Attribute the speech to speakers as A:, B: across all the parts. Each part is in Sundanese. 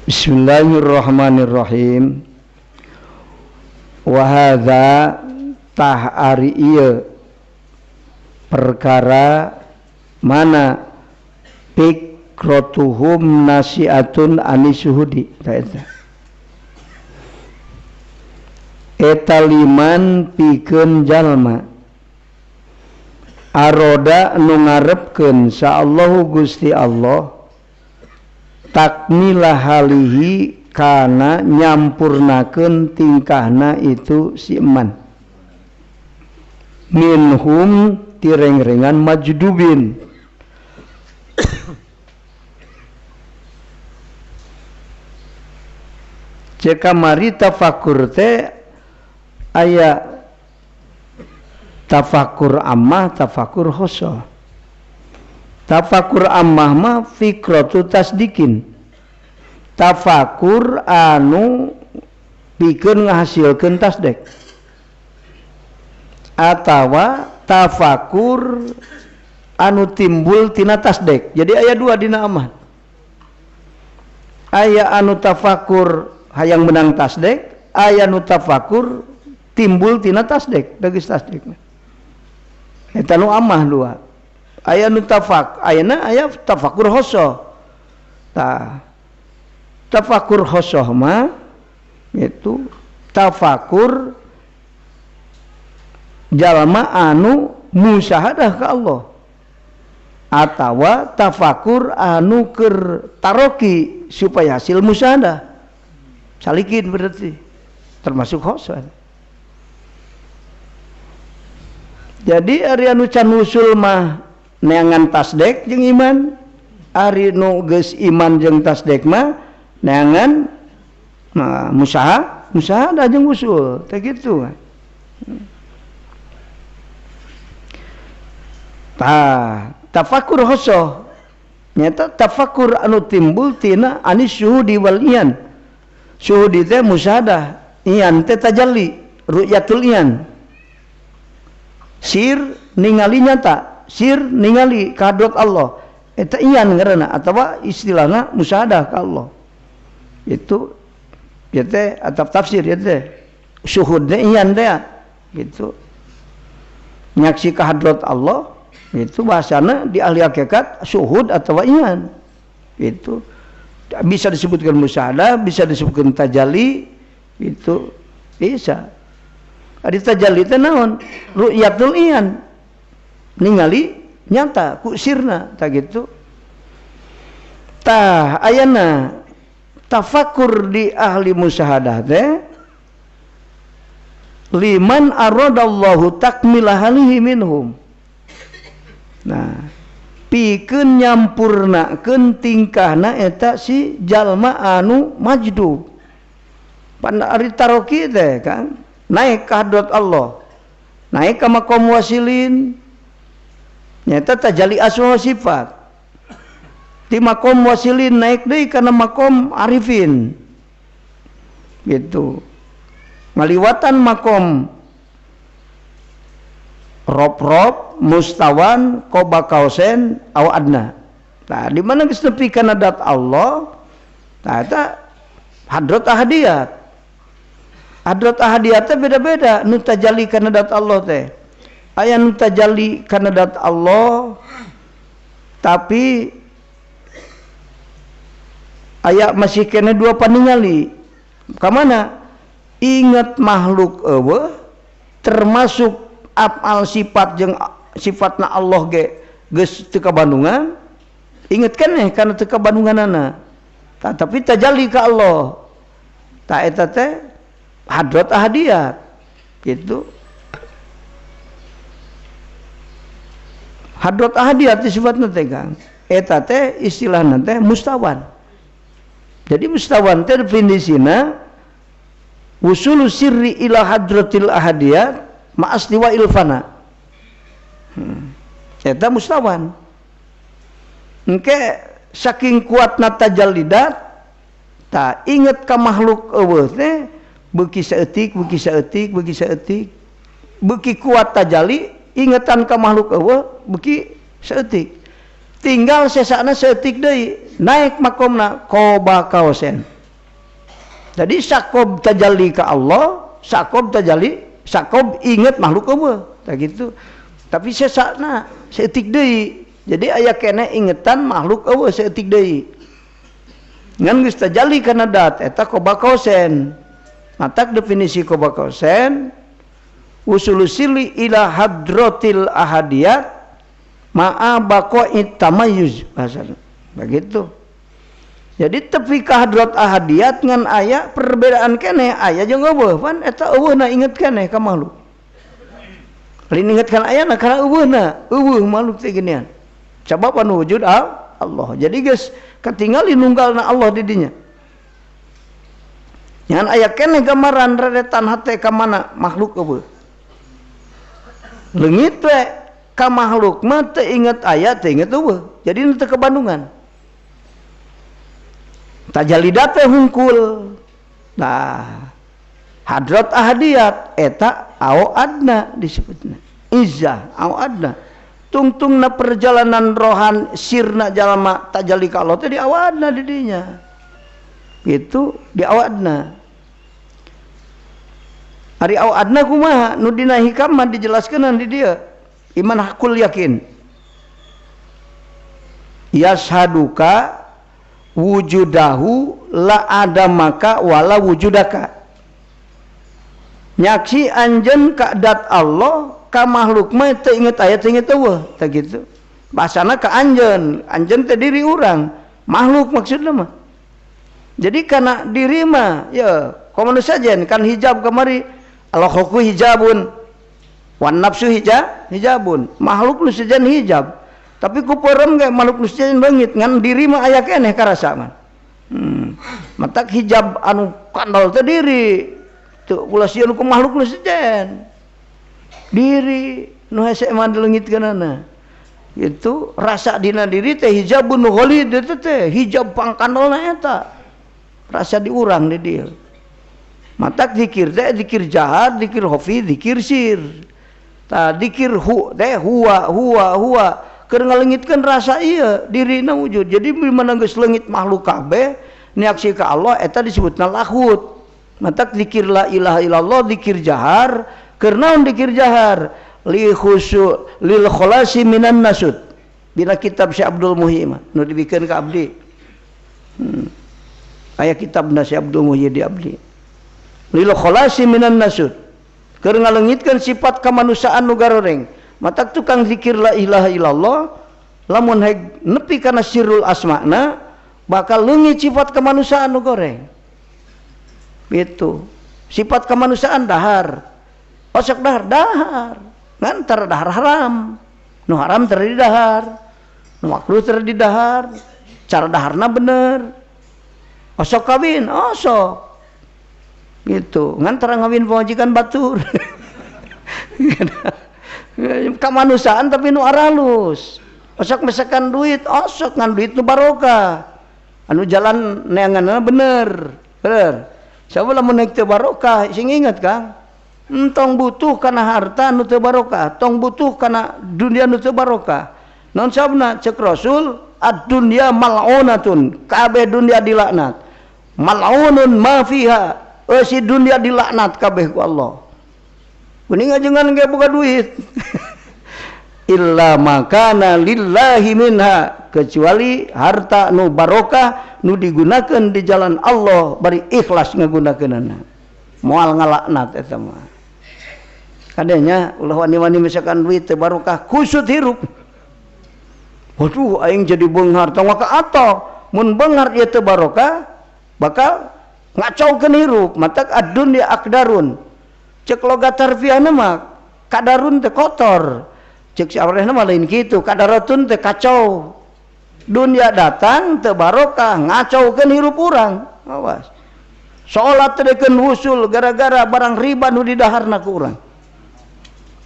A: Bismillahirrahmanirrahim. Wa hadza tah ari ieu perkara mana fikrotuhum nasiatun anisuhudi eta. Eta liman pikeun jalma aroda nu ngarepkeun sa Allahu Gusti Allah takmila halihi kana nyampurnakeun tingkahna itu si iman minhum tirengrengan majdubin. Cek kamari tafakur teh aya tafakur ammah, tafakur khosoh. Tafakur ammah mah fikratu tasdikin, tafakur anu pikeun ngahasilkeun tasdek, atawa tafakur anu timbul tina tasdek. Jadi aya dua dina ammah, aya anu tafakur hayang menang tasdek, aya anu tafakur timbul tina tasdek, tegas tasdek. Eta nu ammah dua. Aya nu tafak, ayana aya tafakur khosoh. Tah, tafakur khosoh mah itu tafakur jalma anu musyahadah ka Allah, atawa tafakur anu keur taroki supaya hasil musyahadah. Salikin berarti termasuk khosoh. Jadi ari anu can usul mah neangan tasdek jeung iman, ari nu geus iman jeung tasdek mah neangan nah, musahadah jeung usul teh kitu. Tah, tafakur khosoh nyata tafakur anu timbul tina anis syuhudi wal iyan. Syuhudi teh musahadah, iyan teh tajalli, ru'yatul iyan. Sir ningali nyata, sir ningali kadot Allah, eta iyan ngaranna atawa istilahna musyahadah ka Allah. Itu ieu teh atap tafsir ieu teh syuhud teh iyan teh gitu. Nyaksi ka hadrat Allah itu bahasana di ahli hakikat syuhud atawa iyan. Itu bisa disebutkan musyahadah, bisa disebutkan tajalli, itu bisa. Ari tajalli teh naon? Ru'yatul iyan, ningali nyata ku sirna tah gitu. Tah ayana tafakur di ahli musyahadah teh liman aradallahu takmila halihi minhum. Nah, pikeun nyampurnakeun tingkahna eta si jalma anu majdub. Pan ari taroki teh kan naik ke hadrat Allah, naik ke makom wasilin, nyata tajalli asma wa sifat. Di makom wasilin naik deui kana makom arifin, gitu. Ngaliwatan makom rob-rob, mustawan, qoba kausen, aw adna. Nah, di mana geus nepi kana dat Allah, nah eta hadrat ahadiyat. Hadrat ahadiyat teh beda-beda nu tajalli kana dat Allah teh. Aya nu tajalli kana dat Allah tapi aya masih kena dua paningali. Ka mana? Ingat makhluk eueuh termasuk afal sifat jeung sifatna Allah ge geus teu kabandungan. Inget keneh kana teu kabandunganana. Tah, tapi tajalli ka Allah. Tah eta teh hadrat ahadiyat gitu. Hadrat ahadiyat disebutna teh Kang. Eta teh istilahna teh mustawan. Jadi mustawan teh definisina wusulu sirri ila hadratil ahadiyat ma'asliwa ilfana. Eta mustawan. Engke saking kuatna tajallidat tah inget ka makhluk eueuh teh beuki saeutik, beuki saeutik, beuki saeutik, beuki kuat tajalli, ingetan ka makhluk eueuh beuki saeutik. Tinggal sesana saeutik deui, naik makomna qoba kausen. Jadi sakob tajalli ka Allah, sakob tajalli, sakob inget makhluk eueuh, tah gitu. Tapi sesana saeutik deui. Jadi aya keneh ingetan makhluk eueuh saeutik deui. Ngan geus tajalli kana dat eta qobaqausen. Matak definisi qobaqausen usulusili ila hadratil ahadiyat ma'a baqa'i tamayyuz bahasana. Begitu. Jadi tepi ka hadrat ahadiyat ngan aya perbedaan keneh aya jeung eueuh pan eta eueuhna inget keneh ka makhluk. Lain inget kana ayana kana eueuhna, eueuh makhluk teh geunean. Sabab anu wujud Allah. Jadi geus katingali nunggalna Allah di dinya. Ngan aya keneh gambaran reretan hate ka mana makhluk eueuh. Leungit we ka makhluk mah teu inget aya teu inget eueuh. Jadi teu kebandungan. Tajalida teh hungkul. Nah, hadrat ahadiyat eta au adna disebutna. Izzah au adna. Tungtungna perjalanan rohan sirna jalma tajalli ka Allah teh di awadna di dinya. Gitu di awadna. Ari awadna kumaha nu dina hikam mah dijelaskeun di dieu. Iman hakul yakin. Yashaduka wujudahu la adamaka wala wujudaka. Nyaksi anjeun ka dat Allah ka makhluk mah teu inget aya teu inget eueuh tah kitu. Bahasana ka anjeun, anjeun teh diri urang, makhluk maksudna mah. Jadi kana diri mah ya komo nu sajen kan hijab kamari al-khalqu hijabun wan nafsu hijabun. Makhluk nu sajen hijab. Tapi ku peureum ge makhluk nu sejen leungit ngan diri mah aya keneh karasa mah. Matak hijab anu kandal teh diri. Teu ulah sieun ku makhluk nu sejen. Diri nu hese mah dileungitkeunana. Itu rasa dina diri teh hijabun ghalid teh teh hijab pangkandalna eta. Rasa diurang di dieu. Matak zikir teh zikir jahar, zikir khafi, zikir sir. Tah zikir hu teh huwa huwa huwa keur ngalengitkeun rasa ieu dirina wujud. Jadi mana geus leungit makhluk kabeh niaksi ka Allah eta disebutna lahut. Matak zikir la ilaha illallah zikir jahar. Keur naon zikir jahar? Li khusu lil kholasi minan nasud. Dina kitab Syekh Abdul Muhyi mah nu dibikeun ka abdi. Aya kitabna Syekh Abdul Muhyi di abdi. Lil kholasi minan nasud. Keur ngalengitkeun sifat kamanusiaan nu garoreng. Matak tukang zikir la ilaha illallah lamun heg nepi kana sirrul asma'na bakal leungit sifat kemanusiaan nu goreng. Gitu. Sifat kemanusiaan dahar. Osok dahar dahar. Ngan tara dahar haram. Nu haram tara di dahar. Nu makruh tara di dahar. Cara daharna bener. Osok kawin, osok. Gitu. Ngan tara ngawin pamajikan batur. Kemanusiaan tapi nu aralus. Osok mesekan duit, osok ngan duit nu barokah. Anu jalan neanganna bener. Bener. Sabab lamun naik teu barokah, sing inget Kang. Entong butuh kana harta nu teu barokah, tong butuh kana dunia nu teu barokah. Naon sababna? Cek Rasul, ad-dunya mal'unatun, kabeh dunia dilaknat. Mal'unun ma fiha, eusi dunia dilaknat kabeh ku Allah. Kuning ajengan ge boga duit. Illa makana lillahi minha, kecuali harta nu barokah nu digunakan di jalan Allah bari ikhlas ngagunakeunana. Moal ngalaknat eta mah. Kadenya ulah wani-wani misalkan duit teu barokah kusut hirup. Waduh aing jadi beunghar tong ka ato. Mun beunghar ieu teu barokah bakal ngacaukeun hirup. Matak ad-dunya akdarun. Cek logat harfiahna mah kadarun teh kotor. Cek si aurehna mah lain kitu, kadaratun teh kacau. Dunia datang teu barokah ngacaukeun hirup urang. Awas. Salat teh deukeun wusul gara-gara barang riba nu didaharna ku urang.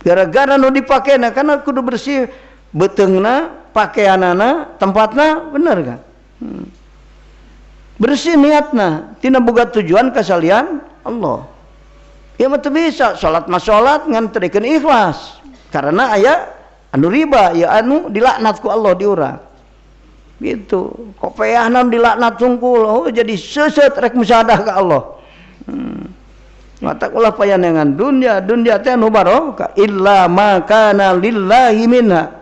A: Gara-gara nu dipakena karena kudu bersih beuteungna, pakaianana, tempatna bener kan? Bersih niatna, tina boga tujuan kasalian Allah. Ya mah teu bisa salat mah salat ngan teu dikeun ikhlas. Karena aya anu riba, ya anu dilaknat ku Allah di urang. Gitu. Kopeahna dilaknat sungkul, oh jadi seuseut rek musyahadah ka Allah. Matak ulah payanengan dunia, dunia teh nu barokah illa ma kana lillahi minha.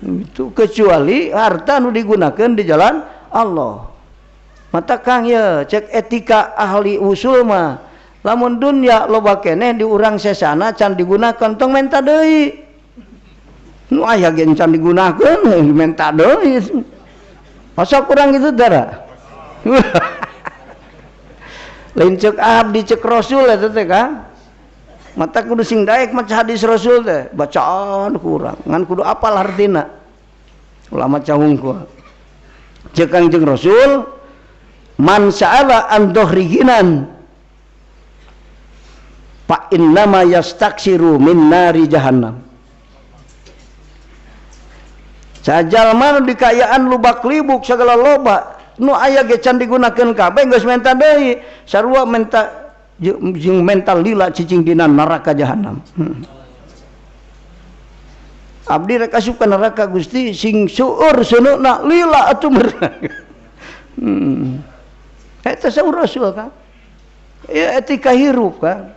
A: Itu kecuali harta nu digunakan di jalan Allah. Mata kang ya cek etika ahli usul mah lamun dunia loba keneh di urang sesana can digunakan tong menta deui. Nu aya ge can digunakeun menta deui. Masa kurang gitu dara. Lain cek abdi cek rasul eta teh kan. Mata kudu sing daek maca hadis rasul teh bacaan kurang ngan kudu apal hartina. Ulama cahungkul. Cek Kangjeng Rasul man sa'ala an dhahri ghinan fa innama yastaksiru min nari jahannam. Sajalma nu dikayaan lubak libuk segala loba nu aya ge can digunakeun kabeh geus menta deui sarua menta jeung mental lila cicing dina neraka jahanam. Abdi rek asup ka neraka Gusti sing seueur seuneuhna lila atuh meurang. Eta saur Rasul kan. Ya etika hirup kan.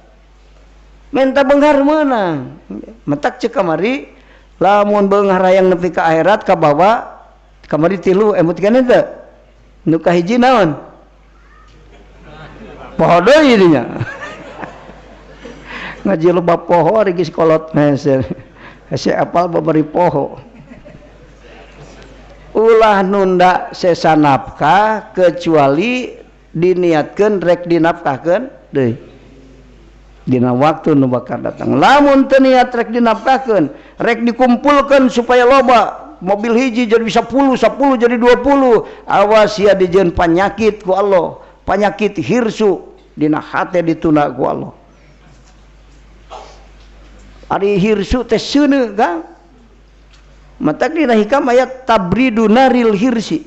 A: Menta beunghar meunang. Matak ceuk kamari lamun beunghar hayang nepi ka akhirat kabawa kamari tilu emut kana teu. Nu kahiji naon? Poho deui dinya. Ngaji loba poho ari geus kolot hese. Hese apal babari poho. Ulah nunda sesa nafkah kecuali diniatkeun rek dinafkahkeun deui. Dina waktu nu bakal datang. Lamun teu niat rek dinafkahkeun, rek dikumpulkeun supaya loba, mobil hiji jadi 10, 10 jadi 20. Awas sia dijieun panyakit ku Allah, panyakit hirsu dina hate ditunda ku Allah. Ari hirsu teh seuneu Kang. Matak dina hikam ayat tabridu naril hirsi.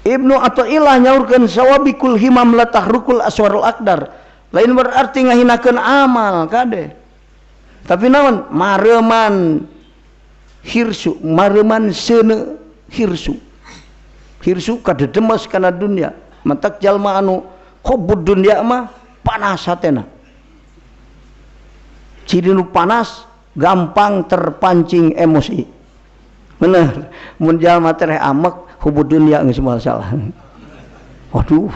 A: Ibnu Athaillah nyaurkeun sawabikul himam la tahrukul aswarul akdar. Lain berarti ngahinakeun amal kade. Tapi naon? Mareman hirsu, mareman seuneu hirsu. Hirsu kadedemes kana dunia. Matak jalma anu hubud dunia mah panas hatena. Ciri nu panas gampang terpancing emosi. Bener, mun jalma teh amek hubud dunia geus moal salah. Waduh.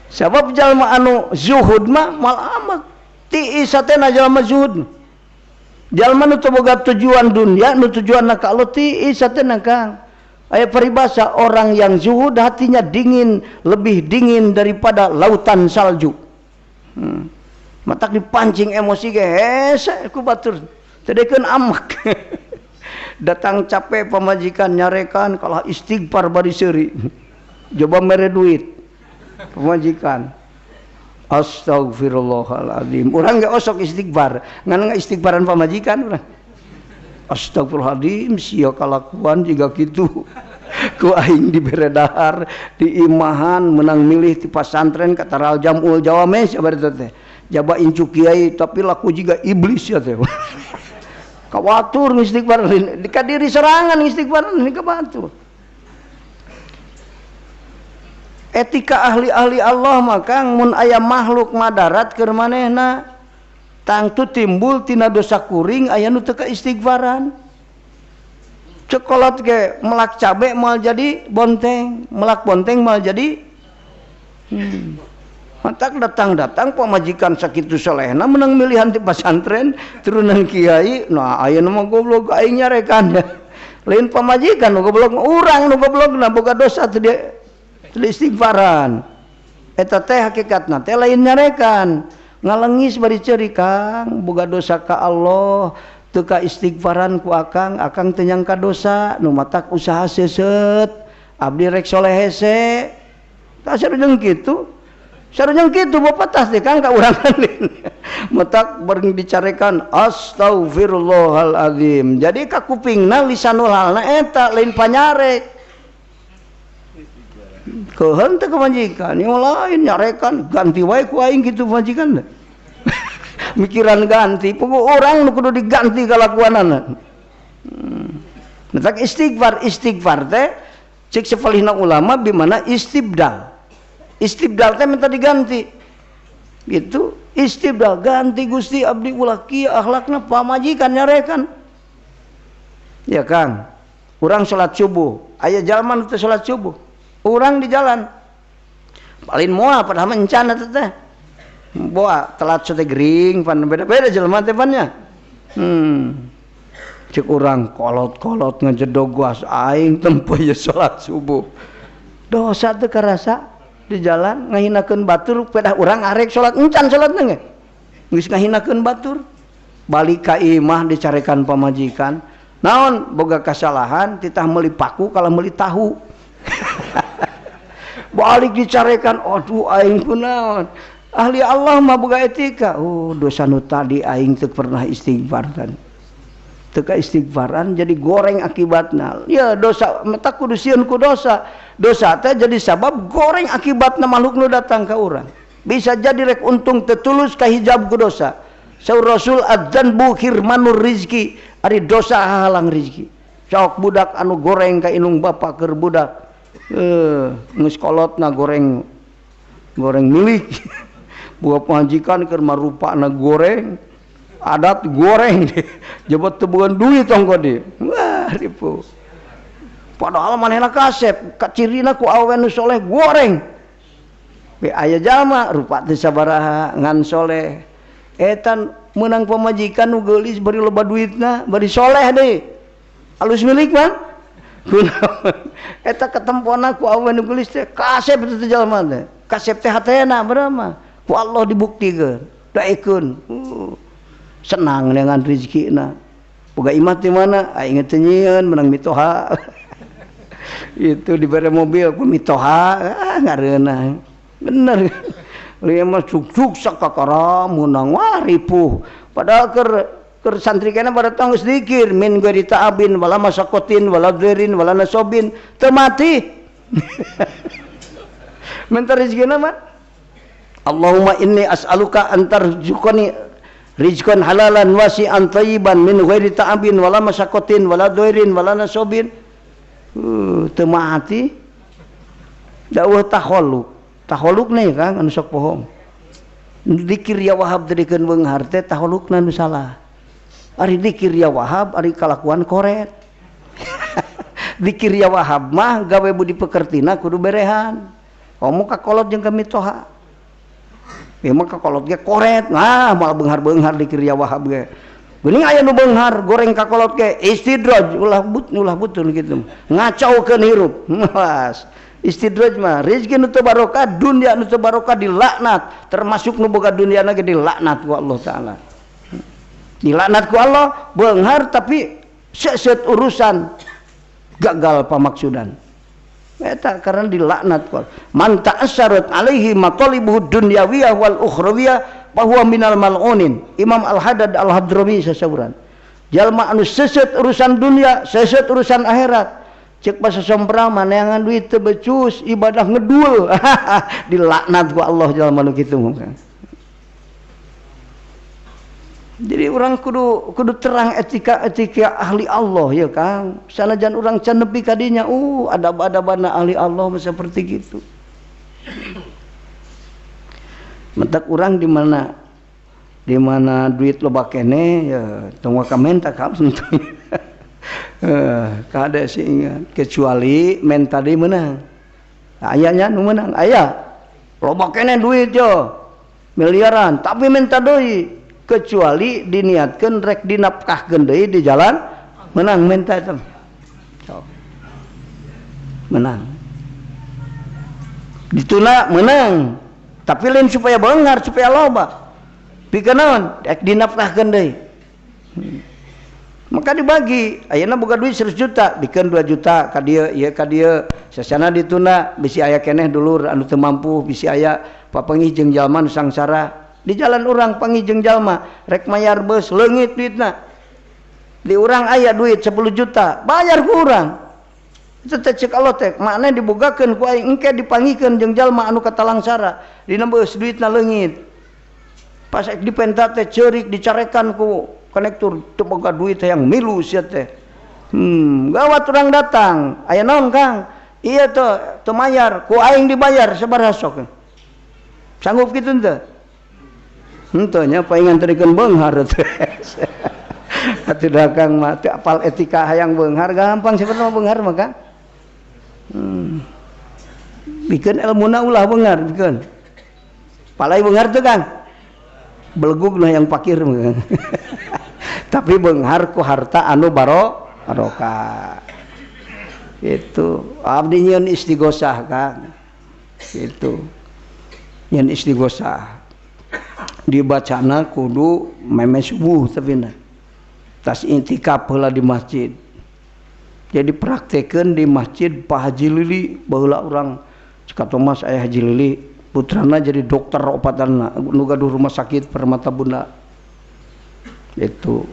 A: Sabab jalma anu zuhud mah moal amek. Tiis hatena jalma zuhud. Jalma nu teu boga tujuan dunia, nu tujuanna ka Allah tiis hatena Kang. Aya peribahasa orang yang zuhud hatinya dingin, lebih dingin daripada lautan salju. Matak dipancing emosi ge hese ku batur. Teu dekeun amek. Datang capek pamajikan nyarekan kalah istighfar bari seuri. Coba mere duit pamajikan. Astagfirullahaladzim. Urang ge osok istighfar, ngan istighfaran pamajikan urang. Astagfirullahaladzim sia kalakuan jiga kitu. Ku aing dibere dahar di imahan menang milih ti pasantren kataral jamul jawame sabar teh. Jaba incu kiai tapi laku jiga iblis ya teh. Kawatur istighfar ka diri serangan istighfar ini kabatur. Etika ahli-ahli Allah maka mun aya makhluk madarat keur manehna tangtu timbul tina dosa kuring aya nu teu kaistighfaran. Cekolot ge melak cabe moal jadi bonteng, melak bonteng moal jadi Matak datang-datang pamajikan sakitu solehna menang milihan ti pasantren turunan kiai, nah ayeuna mah goblok aing nyarekan. Lain pamajikan nu goblok, urang nu goblokna boga dosa teu istighfaran. Eta teh hakikatna teh lain nyarekan. Ngalengis bari ceuri Kang, boga dosa ka Allah, teu ka istighfaran ku akang, akang teu nyangka dosa, nu matak usaha seuseut, abdi rek soleh hese. Tah sareng kitu. Sareng kitu bapak tas teh Kang ka urang lain. Matak bareng dicarekan astagfirullahaladzim. Jadi ka kupingna lisanul halna eta lain panyarek. Keuheun teh kemajikan, yang lain nyarekan ganti wae ku aing kitu pamajikan. Mikiran ganti, pokok orang nu kudu diganti kalakuanana. Matak istighfar, istighfar teh Cek sepalihna ulama bimana istibdal. Istibdal teh minta diganti. Gitu, istibdal ganti Gusti abdi ulah kieu akhlakna pamajikan nyarekan. Ya Kang, urang salat subuh, aya jalma nu teu salat subuh. Urang di jalan. Paling moal padahal mah encan eta teh. Boa telat sate gering pan beda-beda jelema teh pan nya. Cek urang kolot-kolot ngejedog guas aing tempo ye salat subuh. Dosa teu karasa di jalan ngahinakeun batur pedah urang arek salat encan salatna ge. Geus ngahinakeun batur. Balik ka imah dicarekan pamajikan. Naon boga kasalahan titah meuli paku kalah meuli tahu. Balik dicarekan aduh aing kunaon. Ahli Allah mah boga etika. Oh dosa nu tadi aing teu pernah istighfar kan. Teu ka istighfaran jadi goreng akibatna. Ya dosa meta kudu sieun ku dosa. Dosa teh jadi sabab goreng akibatna makhluk nu datang ka urang. Bisa jadi rek untung teu tulus ka hijab ku dosa. Saur Rasul adzanbu khirmanur rizki, ari dosa halang rizki. Sok budak anu goreng ka indung bapa keur budak. Geus kolotna goreng goreng milik. Buah pamajikan keur marupana goreng, adat goreng jebot teu boga duit ongko di. Wah, ripu. Padahal manehna kasep, kacirina ku awewe nu soleh goreng. Be aya jalma rupa teh sabaraha ngan soleh. Eta meunang pamajikan nu geulis bari loba duitna, bari soleh deui. Alus milik mah. Kunaon? Eta ketempona ku awewe nu geulis teh kasep teh jalma teh. Kasep teh hatena bener mah. Ku Allah dibuktikeun, daekeun. Senang dengan rezekina. Boga imah ti mana? Aing teh nyieun menang mitoha. Itu dibere mobil ku mitoha, ah ngareunah. Bener. Lieu mah suk-suk sakakara meunang wah ripuh. Padahal keur santri kana pada tong geus dikir min ghairi ta'abin wala masaqatin wala dzairin wala nasobin teu mati. Minta rezekina mah Allahumma inni as'aluka antar zukani rizqan halalan wasi'an thayyiban min ghairi ta'abin wala masaqatin wala dzairin wala nasobin. Teu mati. Dawuh takhalluk. Takhalluk nih Kang anu sok bohong. Dikir ya Wahab tadikeun beunghar teh takhallukna nu salah. Ari dikir ya Wahab ari kalakuan koret. Dikir ya Wahab mah gawe budi pekertina kudu berehan. Komo ka kolot jeung ka mitoha. Ieu mah ka kolot ge koret. Nah, moal beunghar-beunghar dikir ya Wahab ge. Geuning aya nu beunghar goreng ka kolot ge istidraj ulah but ulah butun kitu. Ngacaukeun hirup. Mas. Istidraj mah rezeki nu teu barokah, dunya nu teu barokah dilaknat, termasuk nu boga dunyana ge dilaknat ku Allah taala. Dilaknat ku Allah, beunghar tapi seset urusan gagal pamaksudan. Eta karena dilaknat ku Allah. Man ta'assarat alaihi matalibuhu dunyawiyah wal ukhrawiyah fa huwa minal mal'unin. Imam Al-Haddad Al-Hadrami sasauran. Jalma anu seset urusan dunia, seset urusan akhirat. Cek bahasa sompral maneangan duit teu becus, ibadah ngedul. Dilaknat ku Allah jalma nu kitu. Jadi orang kudu terang etika-etika ahli Allah ya Kang. Sanajan urang can nepi ka dinya, adab-adabana ahli Allah seperti gitu. Mentak urang di mana duit loba keneh ya tong waka menta ka. Kade sih ingat kecuali menta deui meunang. Ayanya nu meunang, aya loba keneh duit yo miliaran tapi menta deui. Kecuali diniatkan rek dinafkahkeun deui di jalan menang menta eta. So. Menang. Dituna menang. Tapi lain supaya beunghar, supaya loba. Pikeun naon? Rek dinafkahkeun deui. Maka dibagi, ayeuna boga duit 100 juta, bikeun 2 juta ka dieu, ieu ka dieu. Sasana dituna bisi aya keneh dulur anu teu mampu, bisi aya papanggih jeung jalma nu sangsara. Di jalan urang panggih jeung jalma rek mayar beus leungit duitna. Di urang aya duit 10 juta, bayar ku urang. Itu teh cek Allah teh, makna dibogakeun ku aing engke dipanggihkeun jeung jalma anu katalangsara, dina beus duitna leungit. Pas ek dipenta teh ceurik dicarekan ku konektur teu boga duit yang milu sia teh. Gawat urang datang, aya naon Kang? Iya tuh, teu mayar, ku aing dibayar sabaraha sok. Sanggup kitu henteu? Henteu nya paingan terikeun beunghar teh. Atuh dagang mah teu apal etika hayang beunghar gampang sebenarnya beunghar mah kan. Bikeun elmuna ulah beunghar bikeun. Palai beunghar teu Kang? Belegug nah yang pakir mah. Tapi beunghar ku harta anu barokah. Itu abdi nyieun istighosah Kang. Itu nyieun istighosah. Dibacana kudu meme subuh tapi nah. Tas intikaf heula di masjid. Jadi praktekeun di masjid Pak Haji Lili baheula urang Cika Thomas aya Haji Lili putrana jadi dokter opatanna nu gaduh rumah sakit Permata Bunda. Itu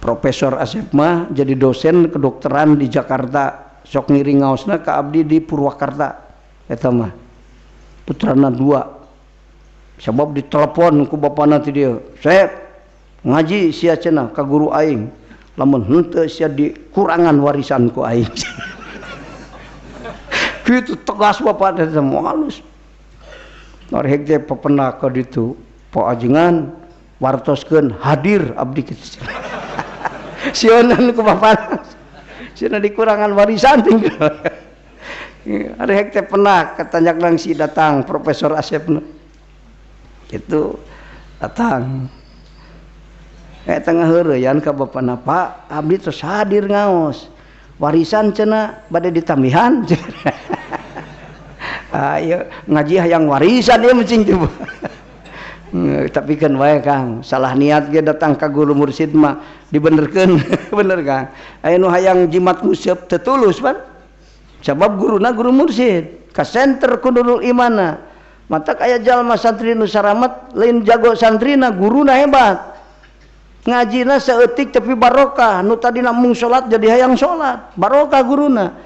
A: Profesor Asep mah jadi dosen kedokteran di Jakarta, sok ngiring ngaosna ka abdi di Purwakarta eta mah. Putrana dua. Sebab ditelepon ku bapana ti dieu. Sep ngaji sia cenah ka guru aing. Lamun henteu sia dikurangan warisan ku aing. Kitu tegas bapana teh halus. Norhek teh pependak ka ditu. Po ajengan wartoskeun hadir abdi kitu. Sieunan ku bapana. Sieuna dikurangan warisan tinggal. Arek teh pernah katanjak si datang Profesor Asepna. Itu datang. Tengah heureuyan ka bapana, Pak, abdi tos hadir ngaos. Warisan cenah bade ditambihan. Ayo ngaji hayang warisan ieu mencing coba. Tapi kan wae Kang, salah niat ge datang ka guru mursid mah dibenerkeun. Bener Kang. Aya nu hayang jimat nguseup teu tulus pan. Sabab guruna guru mursid, ka center kudul imana. Matak aya jalma santri nu saramat lain jago santrina, guruna hebat. Ngajina saeutik tapi barokah, nu tadina mung salat jadi hayang salat, barokah guruna.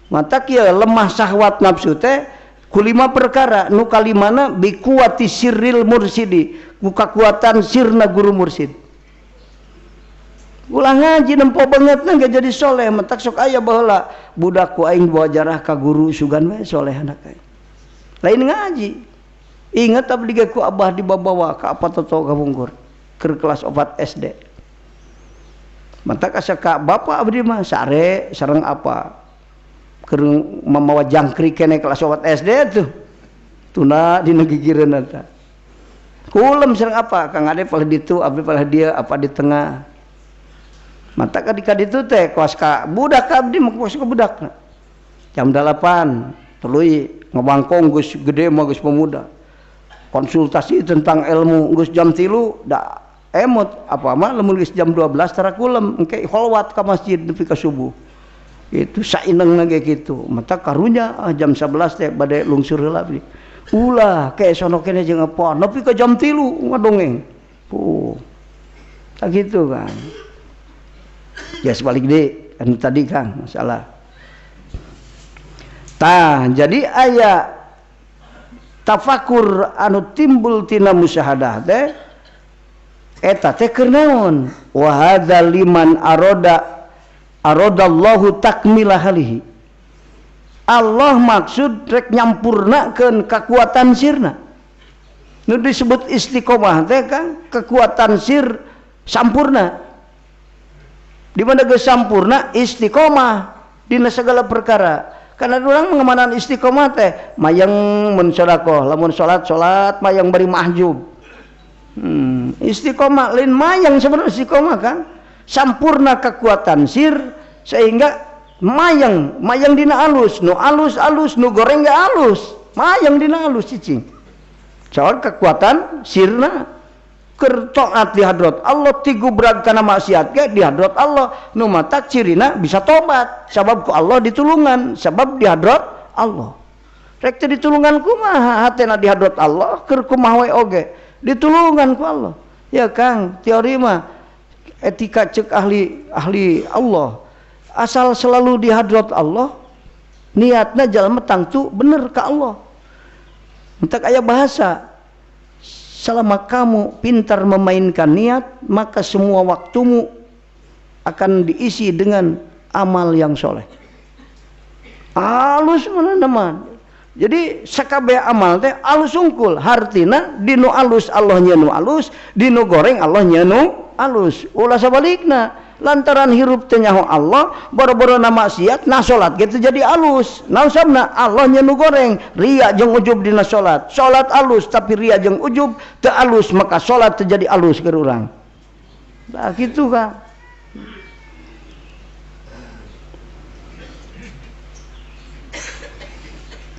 A: Matak ieu lemah syahwat nafsu teh kulima perkara, nu kalimana bikuati sirril mursidi, ku kakuatan sirna guru mursid. Ulah ngaji nempo bangetna ge jadi soleh, matak sok aya baheula budak ku aing bawa jarah ka guru sugan we soleh anak aing. Lain ngaji. Ingat abdi ge ku abah dibabawa ka apa toto ka bungkur keur kelas 4 SD. Matak asa ka bapak abdi mah sare sareng apa keur mamawa jangkrik keneh kelas 4 SD tuh. Tuna dina gigireun eta. Kulem sareng apa Kang Ade palah ditu abdi palah dia apa di tengah. Mata ka ditu teh kuas ka budak abdi mah kuas ka budakna. Jam 8 tuluy ngabangkong geus gede mah geus pemuda. Konsultasi tentang ilmu geus jam 3 da emot apa mah lamun geus jam 12 tara kulem engke kholwat ka masjid nepi ka subuh. Itu sainengna ge kitu. Mata karunya jam 11 teh bade lungsur heula abdi. Ulah ke sono kene jeung apa nepi ka jam 3 ngadongeng. Puh. Tak gitu kan. Ya sebalik deh kan tadi Kang masalah. Tah jadi aya tafakur anu timbul tina musyahadah teh eta teh keur naon? Wa hadza liman aroda aradallahu takmila halihi. Allah maksud rek nyampurnakeun kekuatan sirna. Nu disebut istiqomah teh Kang kekuatan sir sampurna. Di mana geus sampurna istiqomah dina segala perkara. Karena urang mengemanan istiqomah teh mayang mun sedekah, lamun salat salat mayang bari mahjub. Istiqomah lain mayang sebenarnya istiqomah kan sampurna kekuatan sir sehingga mayang mayang dina alus, nu alus alus, nu goreng ge alus, mayang dina alus cicing. Soal kekuatan sirna keur taat di hadrat Allah tigubrag kana maksiat ge di hadrat Allah nu matak cirina bisa tobat sabab ku Allah ditulungan sabab di hadrat Allah. Rek teu ditulungan kumaha hatena di hadrat Allah keur kumaha we oge ditulungan ku Allah. Ya Kang, teori mah etika cek ahli ahli Allah asal selalu di hadrat Allah niatna jalma tangtu bener ka Allah. Entak aya bahasa selama kamu pintar memainkan niat, maka semua waktumu akan diisi dengan amal yang soleh. Alus mana mah. Jadi sakabeh amal teh alus sungkul, hartina dinu alus Allah nya nu alus, dinu goreng Allah nya nu alus. Ulah sabalikna, lantaran hirup teh nyaho Allah, boro-boro na maksiat, nah salat ge teu jadi alus. Naon sabna? Allah nya nu goreng, riya jeung ujub dina salat. Salat alus tapi riya jeung ujub teu alus, maka salat teu jadi alus keur urang. Nah kitu kan.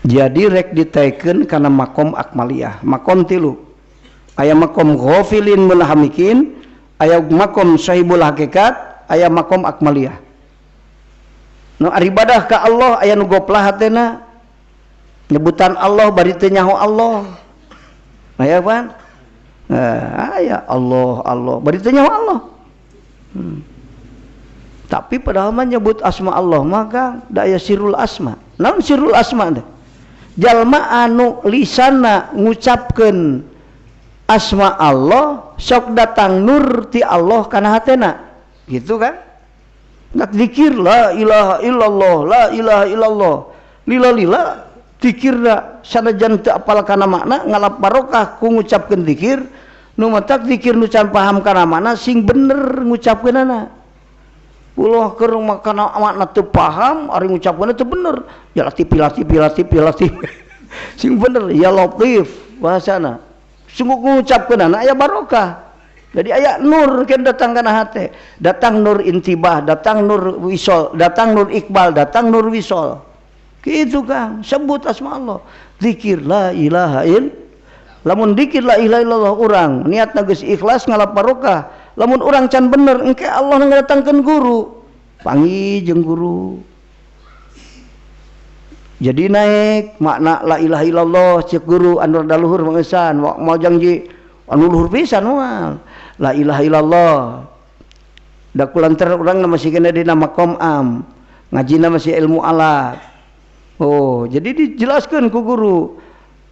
A: Jadi rek ditaikeun kana makom akmaliyah, makom tilu. Aya makom ghafilin mulhamikin, aya makom sahibul hakikat, aya makom akmaliyah. Nu ibadah ka Allah aya nu goplah hatena. Nyebutan Allah bari teu nyaho Allah. Aya pan? Aya Allah Allah bari teu nyaho Allah. Tapi padahal mah nyebut asma Allah maka da aya sirul asma. Naon sirul asma teh? Jalma anu lisana ngucapkeun asma Allah sok datang nur ti Allah kana hatena, gitu kan? Nak zikir la ilaha illallah, la ilaha illallah, lila-lila zikirna sanajan teu apal kana makna ngalap barokah ku ngucapkeun zikir, nu matak zikir nu can paham kana makna sing bener ngucapkeunana. Ulah keur makana makna teu paham ari ngucapkeunna teu bener, ya latif latif latif latif. Sing bener ya latif bahasana. Sungguh ngucapkeunana aya barokah. Jadi aya nur kan datang kana hate, datang nur intibah, datang nur wisol, datang nur iqbal, datang nur wisol. Kitu Kang, sebut asma Allah. Zikir la ilaha ill. Lamun zikir la ilaha illallah urang niatna geus ikhlas ngalap barokah. Lamun urang can bener engke Allah ngadatangkeun guru, panggih jeung guru. Jadi naik makna la ilaha illallah cek guru anu rada luhur mangesan, moal janji anu luhur pisan moal. La ilaha illallah. Da kulantaran urang masih kena dina makom am, ngajina masih ilmu alat. Oh, jadi dijelaskeun ku guru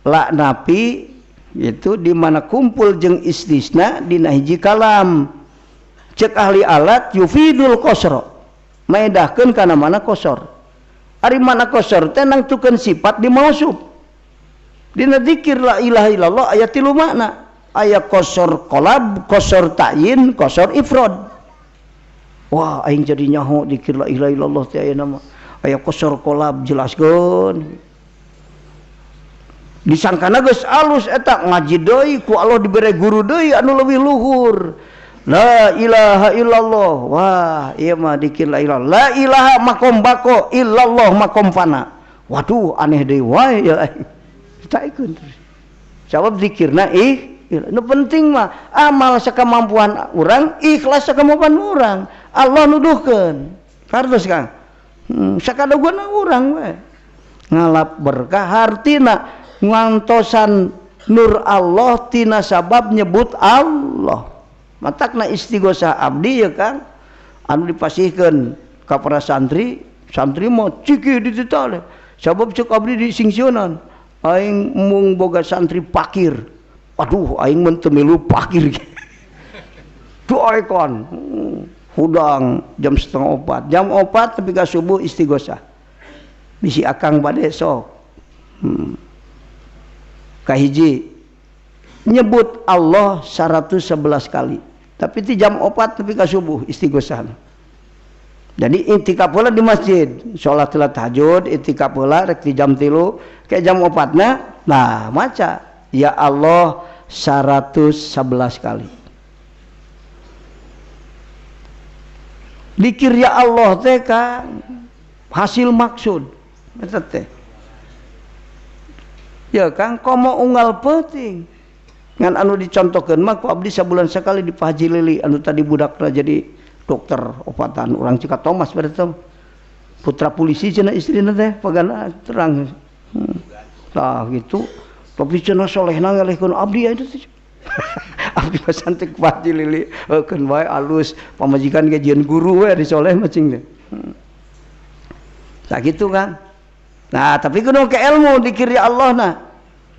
A: la napi itu di mana kumpul jeung istisna dina hiji kalam. Cek ahli alat yufidul qasra, maedahkeun kana mana qasar. Ari mana qasar teh nangtukeun sifat di mausuf. Dina zikir la ilaha illallah aya tilu makna, aya qasar qalab, qasar ta'yin, qasar ifrad. Wah, aing jadi nyaho zikir la ilaha illallah teh aya nama aya qasar qalab jelaskeun. Disangkana geus alus eta ngaji deui ku Allah dibere guru deui anu leuwih luhur. La ilaha illallah. Wah, ieu mah dikir la ilaha. La ilaha makom bako illallah makom fana. Waduh, aneh deui wae ya aing. Ditaikeun terus. Sabab zikirna nu penting mah amal sakemampuan urang, ikhlas sakemampuan urang. Allah nuduhkeun. Kartos Kang. Sakadogona urang we. Ngalap berkah hartina ngantosan nur Allah tina sabab nyebut Allah. Matakna istighosah abdi ya Kang anu dipasihkeun ka para santri, santri mah ciki dititale. Sabab cek abdi disingsieunan, aing mung boga santri pakir. Aduh, aing mun teu milu pakir. Doakeun hudang jam 3:30. Jam 4 tepi ka subuh istighosah. Bisi akang bade sok. Kahiji nyebut Allah 111 kali, tapi di jam 4 tepi ka subuh istighosah. Jadi intikaf heula di masjid, salat tahajud, intikaf heula rek di jam 3 ke jam 4-na, nah maca ya Allah 111 kali. Dikir ya Allah teh Kang hasil maksud eta teh. Ya Kang, komo unggal penting. Ngan anu dicontohkeun mah ku abdi sabulan sekali di Pak Haji Lili anu tadi budakna jadi dokter opatan urang Cika Thomas berarti putra polisi cenah istrina teh pagana terang. Tah gitu. Tapi cenah solehna ngalihkeun abdi aya teh. Abdi mah santik Pak Haji Lili keun wae alus pamajikan ge jieun guru we di soleh mah cing teh. Tah kitu Kang. Nah, tapi kudu ke ilmu dikir ya Allah nah.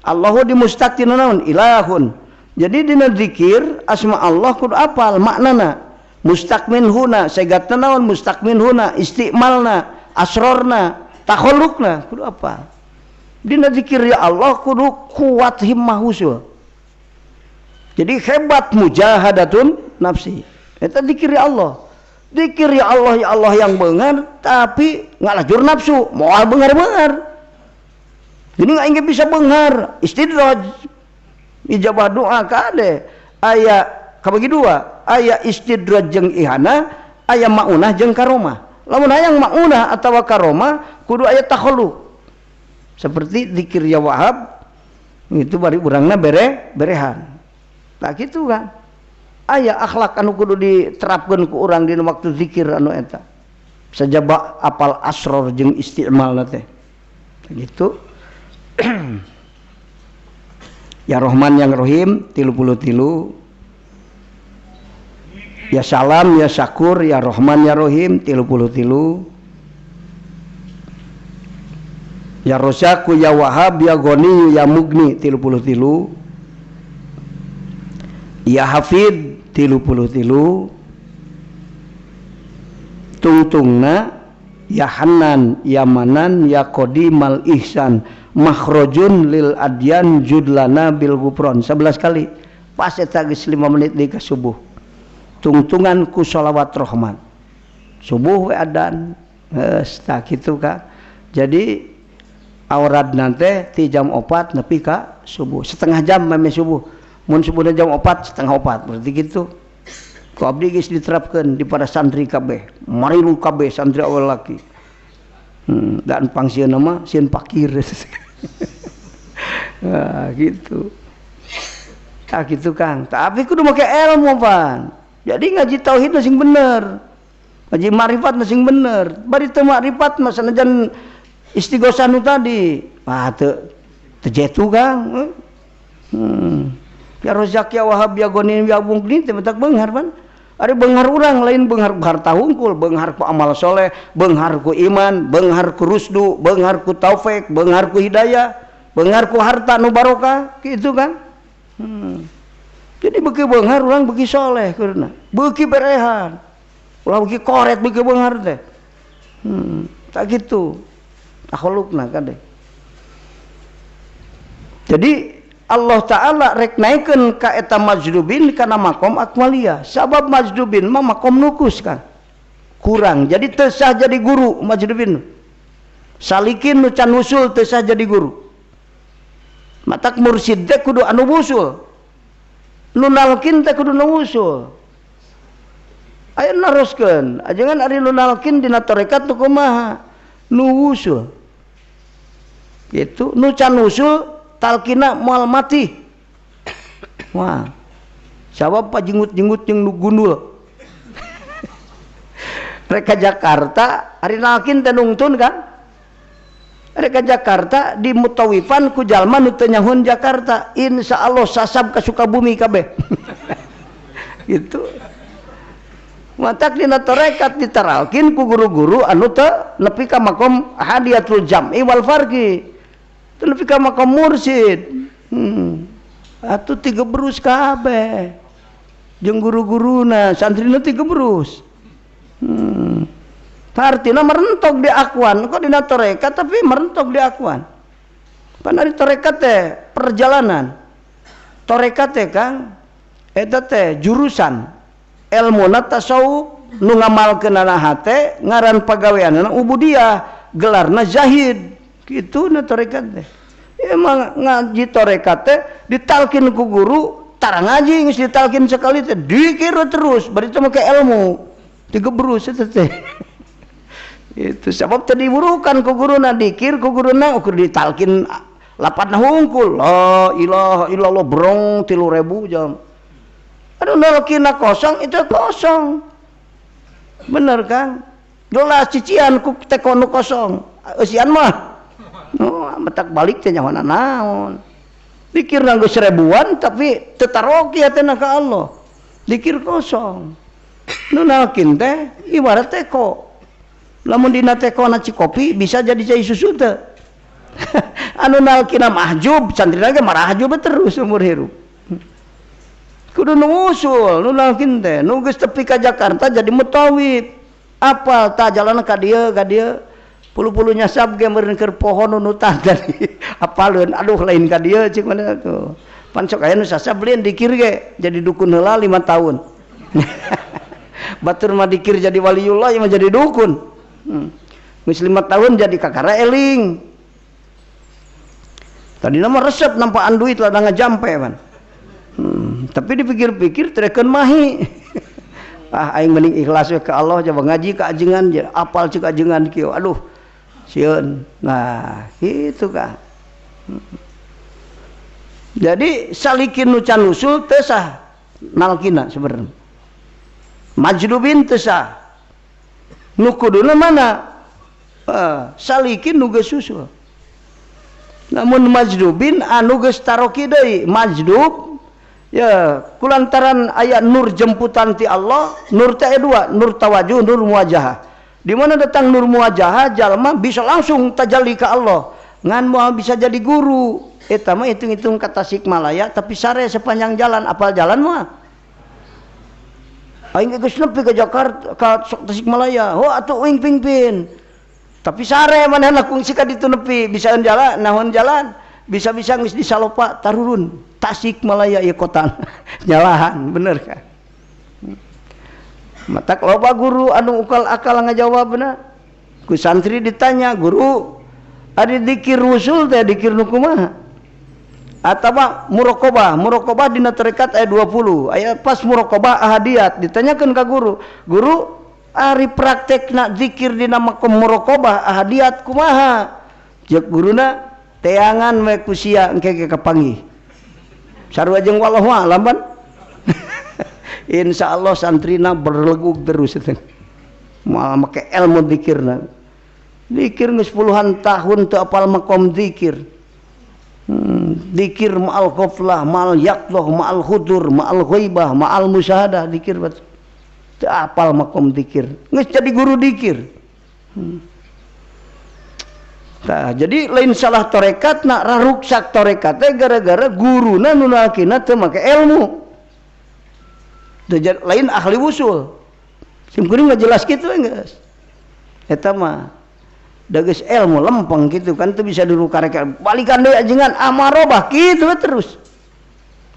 A: Allahu dimustaq tina naon? Ilahun. Jadi dina zikir asma Allah kudu apal maknana. Mustaq min huna, segatna naon mustaq min huna, istimalna, asrorna. Takhalluqna kudu apa? Dina zikir ya Allah kudu kuat himmah usul. Jadi hebat mujahadatun nafsi. Eta zikir ya Allah. Zikir ya Allah yang beungar tapi ngalajur nafsu, moal beungar-beungar. Jadi nggak ingin bisa beungar, istidraj. Ijabah doa kade aya kabagi dua, aya istidraj jeung ihana, aya maunah jeung karomah. Lamun hayang maunah atawa karomah kudu aya takhalluq. Seperti zikir ya Wahab itu bari urangna berehan. Tah kitu kan. Aya akhlak anu kudu diterapkeun ku urang dina waktu zikir anu eta. Sajaba apal asror jeung isti'malna teh. Gitu. Ya Rahman yang Rahim 33. Ya Salam ya Syakur ya Rahman ya Rahim 33. Ya Rosaku ya Wahab ya Ghani ya Mugni 33. Ya Hafid 33. Tungtungna ya Hanan ya Manan ya Qadimal Ihsan makhrajun lil adyan judlana bil gufron 11 kali. Pas eta geus 5 menit di ka subuh. Tungtungan ku sholawat rahmat. Subuh we adan. Geus tah kitu ka. Jadi aurat nanti ti jam 4 nepi ka subuh. Setengah jam meme subuh. Mun subuhna jam 4 3:30 berarti gitu. Ku abdi geus diterapkeun di para santri kabeh. Marilu kabeh santri awal laki. Dan pangsieu nama sieun pakir. Nah, gitu. Tah gitu Kang. Tapi kudu make ilmu pan. Jadi ngaji tauhid sing bener. Ngaji ma'rifat sing bener. Bari teu ma'rifat mah sanajan istighosah nu tadi. Ah teu jetu Kang. Ya Rozak ya Wahab ya Ghani ya Mugni teh mentak beunghar pan. Ari beunghar urang lain beunghar harta hungkul, beunghar ku amal soleh, beunghar ku iman, beunghar ku rusdu, beunghar ku taufik, beunghar ku hidayah, beunghar ku harta nu barokah, gitu kan. Jadi beuki beunghar urang beuki soleh kuduna, beuki berehan. Ulah beuki koret beuki beunghar teh. Tak gitu. Takhalluqna kade. Jadi Allah Ta'ala rek naikeun ka eta majdubin kana makom akmaliyah. Sabab majdubin mah makom nukus kan. Kurang. Jadi teu sah jadi guru majdubin. Salikin nu can usul teu sah jadi guru. Matak mursid teh kudu anu wusul. Nu nalkin teh kudu nu wusul. Aya naroskeun, ajengan ari nu nalkin dina tarekat nu kumaha? Nu wusul. Gitu, nu can wusul talkina moal mati. Wah. Sabab pajingut-jingut jeung nu gundul. Rek ka Jakarta ari nalkin teh nungtun kan? Rek ka Jakarta di mutawifan ku jalma nu teu nyahun Jakarta, insyaallah sasab ka Sukabumi kabeh. Gitu. Matak dina tarekat ditaralkin ku guru-guru anu teu nepi ka makom hadiatul jam'i wal farqi. Nepi ka makom mursid. Atuh tiga berus kabeh. Jeung guru-guruna, santrina tiga berus. Artina merentok di akuan, kok dina tarekat tapi merentok di akuan. Pan ari tarekat teh perjalanan. Tarekat teh Kang eta teh jurusan ilmuna tasawuf nu ngamalkeunana hate ngaran pagaweanana ubudiyah, gelarna zahid. Kitu na tarekat teh. Emang ngaji tarekat teh ditalkin ku guru, tara ngaji geus ditalkin sekali teh dikira terus, bari teh make ilmu. Digebrus eta teh. Itu sebab teh diburukan ku guruna dikir ku guruna ukur ditalkin lapatna hungkul. La ilaha illallah brong 3000 jam. Aduh nalkina kosong itu kosong. Bener Kang? Dolah cician ku teko nu kosong. Eusian mah. No, metak balik teh nyawana naon. Dikir geus ribuan tapi teu taroki hatena ka Allah. Dikir kosong. Nu nalkin teh ibarat teko. Lamun dina tekona cikopi bisa jadi cai susu teu. Anu nalkina mahjub, santrina ge marahjub terus umur hirup. Kudu nu usul, nu nalkin teh, nu geus tepi ka Jakarta jadi mutawif. Apal tah jalan ka dieu ka dieu. Puluh-puluh nyasab ge meureun keur poho nunutan tadi. Apaleun aduh lain ka dieu cik mana tuh. Pan sok aya nu sasab lain dikir ge jadi dukun heula 5 tahun. Batur mah dikir jadi waliullah mah jadi dukun. Geus 5 tahun jadi kakara eling. Tadina mah resep nampaan duit lah ngajampe pan. Tapi dipikir-pikir trekeun mahi. Ah aing mending ikhlas we ka Allah coba ngaji ka ajengan apal cek ajengan kieu. Aduh sieun. Nah, kitu ka. Jadi salikin nu can usul teu sah nalkina sebenarnya. Majdubin teu sah. Nu kuduna mana? Salikin nu geus usul. Namun majdubin anu geus taroki deui, majdub ya kulantaran aya nur jemputan ti Allah, nur teh dua, nur tawajuh, nur muwajahah. Di mana datang nur muwajahah jalma bisa langsung tajalli ka Allah. Ngan moal bisa jadi guru. Eta mah hitung-hitung ka Tasikmalaya tapi sare sepanjang jalan, apal jalan mah. Aing geus nepi ka Jakarta ka Tasikmalaya. Oh atuh uing pingpin. Tapi sare manehna kungsi ka ditu nepi, bisaeun jalan, nahon jalan, bisa-bisa geus disalopa tarurun. Tasikmalaya ieu kota nyalahan bener kan. Matak loba guru anu ukal akal ngajawabna. Ku santri ditanya, "Guru, ari dikir rusul teh dikir nu kumaha?" Atawa muraqabah, muraqabah dina tarekat ayat 20. Aya pas muraqabah ahadiyat ditanyakeun ka guru, "Guru, ari praktekna zikir dina makom muraqabah ahadiyat kumaha?" Ceuk guruna, "Teangan we ku sia engke ge kapanggih." Sarua jeung wallahu a'lam pan. Insyaallah santrina berlegug terus itu. Moal make ilmu zikirna. Zikir geus puluhan tahun teu apal makom zikir. Zikir ma'al ghaflah, ma'al yaqdah, ma'al hudur, ma'al ghaibah, ma'al musyahadah zikir bat. Teu apal makom zikir. Geus jadi guru zikir. Nah, jadi lain salah tarekat nak raruksak tarekat teh gara-gara guruna nu nalkina teu make ilmu. Lain ahli usul. Sim kuring mah jelas kitu geus. Eta mah da geus ilmu lempeng kitu kan teu bisa dirukarek balikan deui ajengan amarobah kitu terus.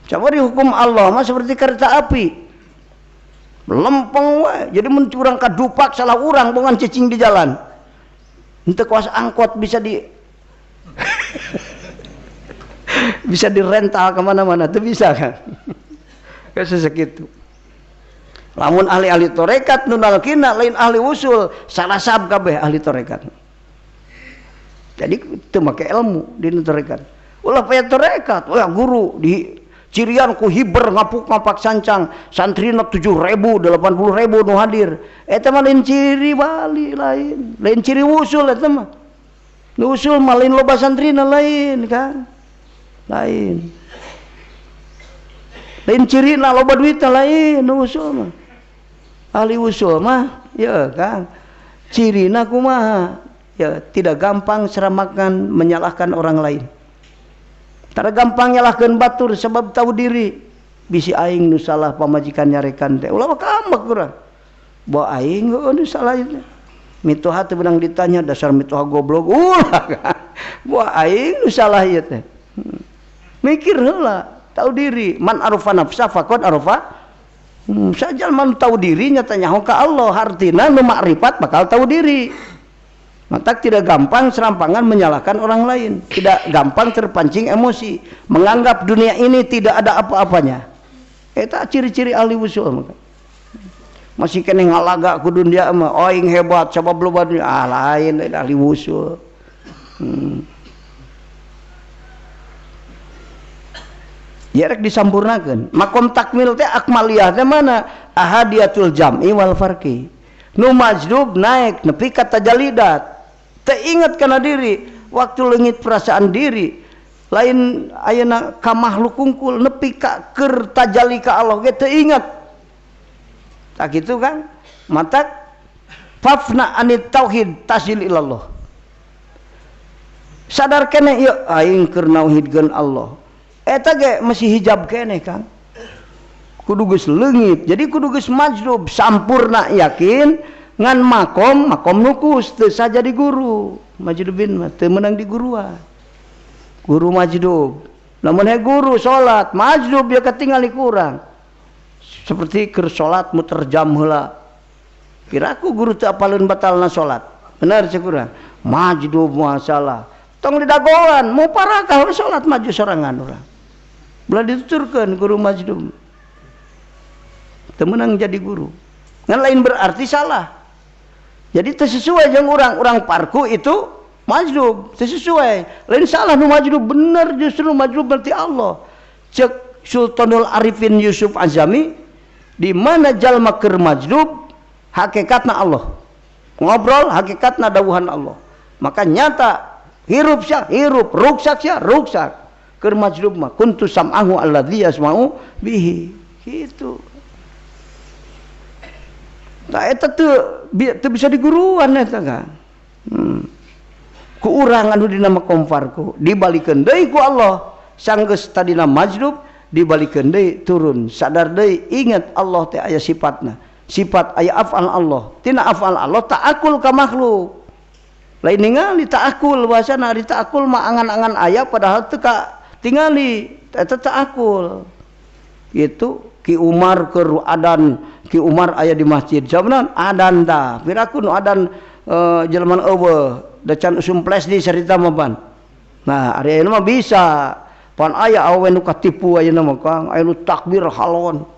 A: Coba dihukum Allah mah seperti kereta api. Lempeng wae. Jadi mun urang kadupak salah urang bongan cicing di jalan. Untuk kuasa angkot bisa di bisa dirental kemana-mana itu bisa kan. Kayak segitu. Lamun ahli-ahli tarekat nu nalkina lain ahli usul salasab kabeh ahli tarekat. Jadi teu make ilmu di tarekat. Ulah paya tarekat, ulah guru di cirian ku hiber ngapuk ngapak sancang santrina 7.000 80.000 nu hadir. Eta mah lain ciri wali lain, lain ciri usul eta mah. Nu usul mah lain loba santrina lain kan. Lain. Lain cirina loba duitna lain nu usul mah. Ahli usul mah ya kan. Cirina kumaha? Ya tidak gampang seramakan menyalahkan orang lain. Tara gampang nyalahkeun batur sebab tahu diri. Bisi aing nu salah pamajikan nyarekan teh. Ulah kamak urang. Bawa aing heueuh nu salah ieu. Mitoha teu beunang ditanya dasar mitoha goblok. Ulah. Bawa aing nu salah ieu teh. Mikir heula, tahu diri. Man arufa nafsa faqad arufa. Sajal man tahu diri nyata nyaho ka Allah, hartina nu makrifat bakal tahu diri. Maka tidak gampang serampangan menyalahkan orang lain, tidak gampang terpancing emosi, menganggap dunia ini tidak ada apa-apanya. Eta ciri-ciri ahli usul. Masih kene ngalaga ku dunia mah, oing hebat sabab loba dunia. Ah lain ahli usul. Ya rek disampurnakeun. Makom takmil teh akmaliyah teh mana? Ahadiyatul jam'i wal farqi. Nu majdub naik nepi ka tajalidat. Teu ingat kana diri, waktu leungit perasaan diri. Lain ayeuna ka makhluk kungkul nepi ka keur tajalli ka Allah ge teu ingat. Tak gitu kan? Matak fafna anit tauhid tasil ilallah. Sadar keneh ieu aing keur nauhidkeun Allah. Eta ge masih hijab keneh Kang. Kudu geus leungit. Jadi kudu geus majdub sampurna yakin Ngan makom makom nukus teu saja di guru. Majdubin mah teu meunang di guruan. Guru majdub. Lamun he guru salat majdub ya katingali kurang. Seperti keur salat muter jam heula. Piraku guru teu apaleun batalna salat. Bener cek urang. Majdub masalah. Tong didagoan, mau parakah salat maju sorangan urang. Belah dituturkeun guru majdub. Teu meunang jadi guru. Ngan lain berarti salah. Jadi teu sesuai jeung urang-urang parku itu majdub, teu sesuai. Lain salah nu majdub bener justru majdub berarti Allah. Cek Sultanul Arifin Yusuf Azami di mana jalma keur majdub hakikatna Allah. Ngobrol hakikatna dawuhan Allah. Maka nyata hirup sia hirup, ruksak sia ruksak. Keur majdub mah kuntu sam'ahu alladzi yasma'u bihi. Gitu. Tah eta teu bisa diguruan eta kan. Ku urang anu dina makom farku dibalikeun deui ku Allah. Sanggeus tadina majdub dibalikeun deui turun sadar deui ingat Allah teh aya sifatna. Sifat aya afal Allah. Tina afal Allah ta'akul ka makhluk. Lain ningali ta'akul bahasana ari ta'akul mah angan-angan aya padahal teu ka tingali eta ta'akul. Gitu Ki Umar keur adan, Ki Umar aya di masjid. Sabeuna adan tah. Piraku nu adan jelema eueuh da can usum flash di sarita mah pan. Nah, ari ayeuna mah bisa. Pan aya awewe nu katipu ayeuna mah Kang, aya nu takbir halon.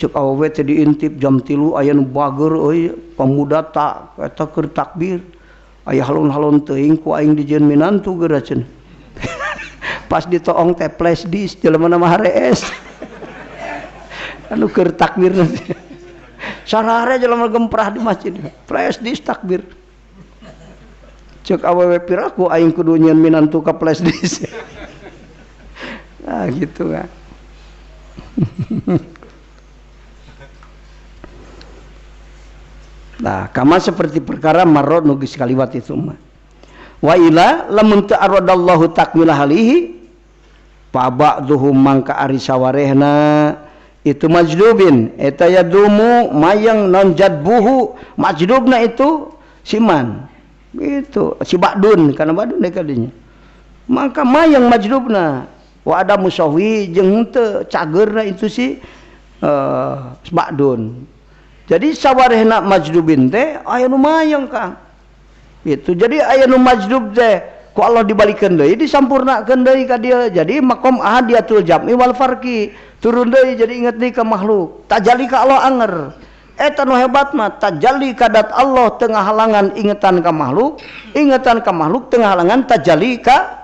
A: Cek awewe teh diintip jam 3 aya nu bager euy, pemuda tak eta keur takbir. Aya halon-halon teuing ku aing dijieun minantu geura cenah. Pas ditoong teh flash disk jelema mah harees. Anu keur takbir sarare jelema gemprah di masjid flash disk takbir. Cek awewe piraku aing kudu nyieun minantu ka flash disk. Nah gitu kan. Nah kama seperti perkara marro nu geus kaliwat itu mah. Wa ila lamun ta'aradallahu takmila halihi fa ba'dhuhum mangka ari sawarehna itu majdubin eta yadumu mayang non jadbuhu majdubna itu siman itu si ba'dun karena ba'dun deui kadinya maka mayang majdubna wa ada musawi jeung henteu cageurna itu si ba'dun. Jadi sawarehna majdubin teh aya nu mayang Kang itu. Jadi aya nu majdub teh ku Allah dibalikeun deui disampurnakeun deui ka dieu. Jadi makom ahadiyatul jam'i wal farqi turun deui jadi inget deui ka makhluk tajalli ka Allah anger eta nu hebat mah tajalli kadat Allah tengah halangan ingetan ka makhluk, ingetan ka makhluk tengah halangan tajalli ka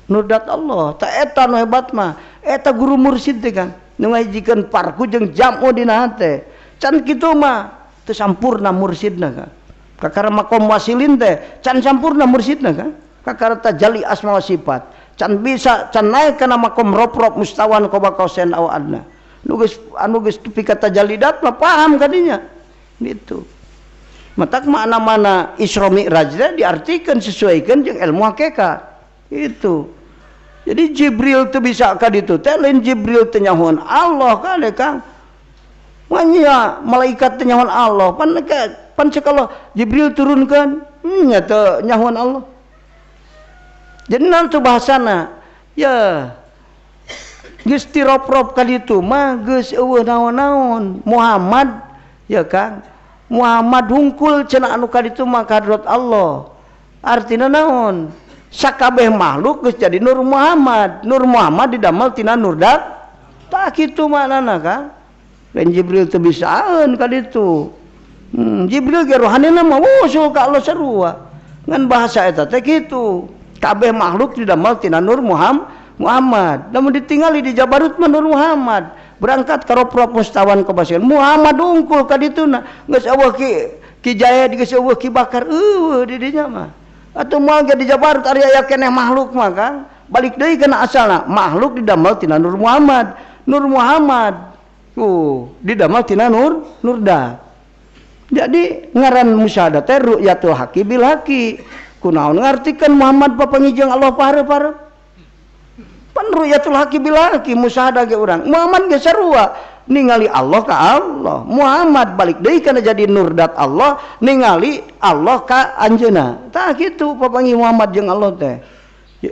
A: nurdat Allah. Ta eta nu hebat mah eta guru mursid teh kan nu ngahijikeun parku jeung jam'u dina hate. Can kitu mah teu sampurna mursidna kan. Kakara makom wasilin teh can sampurna mursidna kan. Kakara tajalli asma wa sifat can bisa can naik kana makom rob-rob mustawan qoba qausain aw adna. Nu geus anu geus tepi ka tajallidat mah paham kadinya gitu. Matak makna-mana Isra Mi'raj teh diartikeun sesuaikeun jeung ilmu hakikat itu. Jadi Jibril teu bisa ka ditu teh lain Jibril teh nyahoan Allah kade Kang. Manya malaikat teh nyahoan Allah pan pan cek Allah Jibril turunkeun nya teu nyahoan Allah. Jadi nanti bahasana ya geus tiroprop kali itu mah geus eueuh naon-naon Muhammad ya Kang Muhammad hungkul cenah anu kaditu mah kadrot Allah. Artina naon sakabeh makhluk geus jadi Nur Muhammad. Nur Muhammad didamel tina nur dat tah kitu maknana Kang. Lain Jibril teu bisaan kaditu. Jibril ge rohanina mah wusul ka Allah sarua. Ngan bahasa eta teh kitu. Kabeh makhluk didamel tina Nur Muhammad. Lamun ditingali di Jabarut mah Nur Muhammad. Berangkat ka roprop mustawan ka Muhammad unggul ka dituna. Geus eueuh ki Jaid geus eueuh ki Bakar eueuh di dinya mah. Atuh moal ge di Jabarut ari aya keneh makhluk mah Kang. Balik deui kana asalna, makhluk didamel tina Nur Muhammad. Nur Muhammad didamel tina Nur Nurda. Jadi ngaran musyahadah teh ru'yatul haqi bil haqi. Kunaon ngartikeun Muhammad papanggih Allah pare-pare. Pan ru'yatul haqi bil haqi musyahadah ge urang. Muhammad ge sarua. Ningali Allah ka Allah. Muhammad balik deui kana jadi nur dat Allah, ningali Allah ka anjeunna. Tah kitu papanggih Muhammad jeung Allah teh.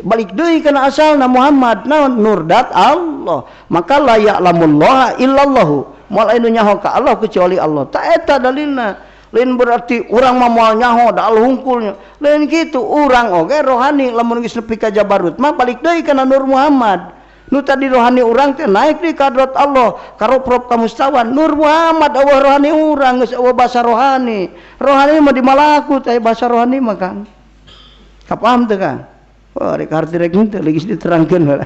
A: Balik deui kana asalna Muhammad naon nur dat Allah. Maka la ya'lamullaha illallahu. Moal anu nyaho ka Allah kecuali Allah. Tah eta dalilna. Lain berarti urang mah moal nyaho da Allah hungkulnya. Lain kitu urang oge rohani lamun geus nepi ka Jabarut mah balik deui kana Nur Muhammad. Nu tadi rohani urang teh naik di kadrat Allah, karoprop ka mustawan. Nur Muhammad eueuh rohani urang geus eueuh basa rohani. Rohani mah di malaku teh basa rohani mah Kang. Kapaham teu Kang? Oh, rek harti rek henteu geus diterangkeun heula.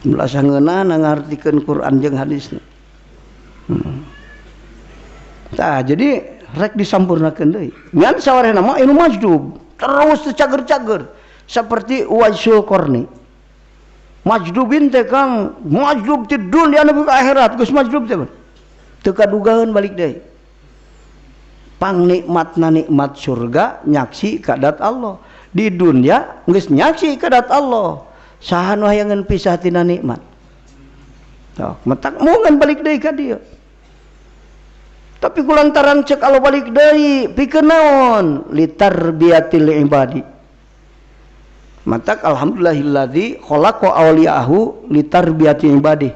A: Belas ngeunah ngartikeun Quran jeung hadisna. Tah jadi rek disampurnakeun deui. Ngan sawarehna mah anu majdub, terus teu cager-cager seperti Uwaisul Qarni. Majdubin teh Kang, majdub ti dunya nepi ka akhirat geus majdub teh. Teu kadugaeun balik deui. Pangnikmatna nikmat surga nyaksi kadat Allah. Di dunya geus nyaksi kadat Allah. Saha nu hayangeun pisah tina nikmat? Tok, matak mungan balik deui ka dieu. Tapi kulantaran cek Allah balik deui pikeun naon? Litarbiyatil ibadi. Matak alhamdulillahilladzi khalaqa awliya'ahu litarbiyatil ibadi.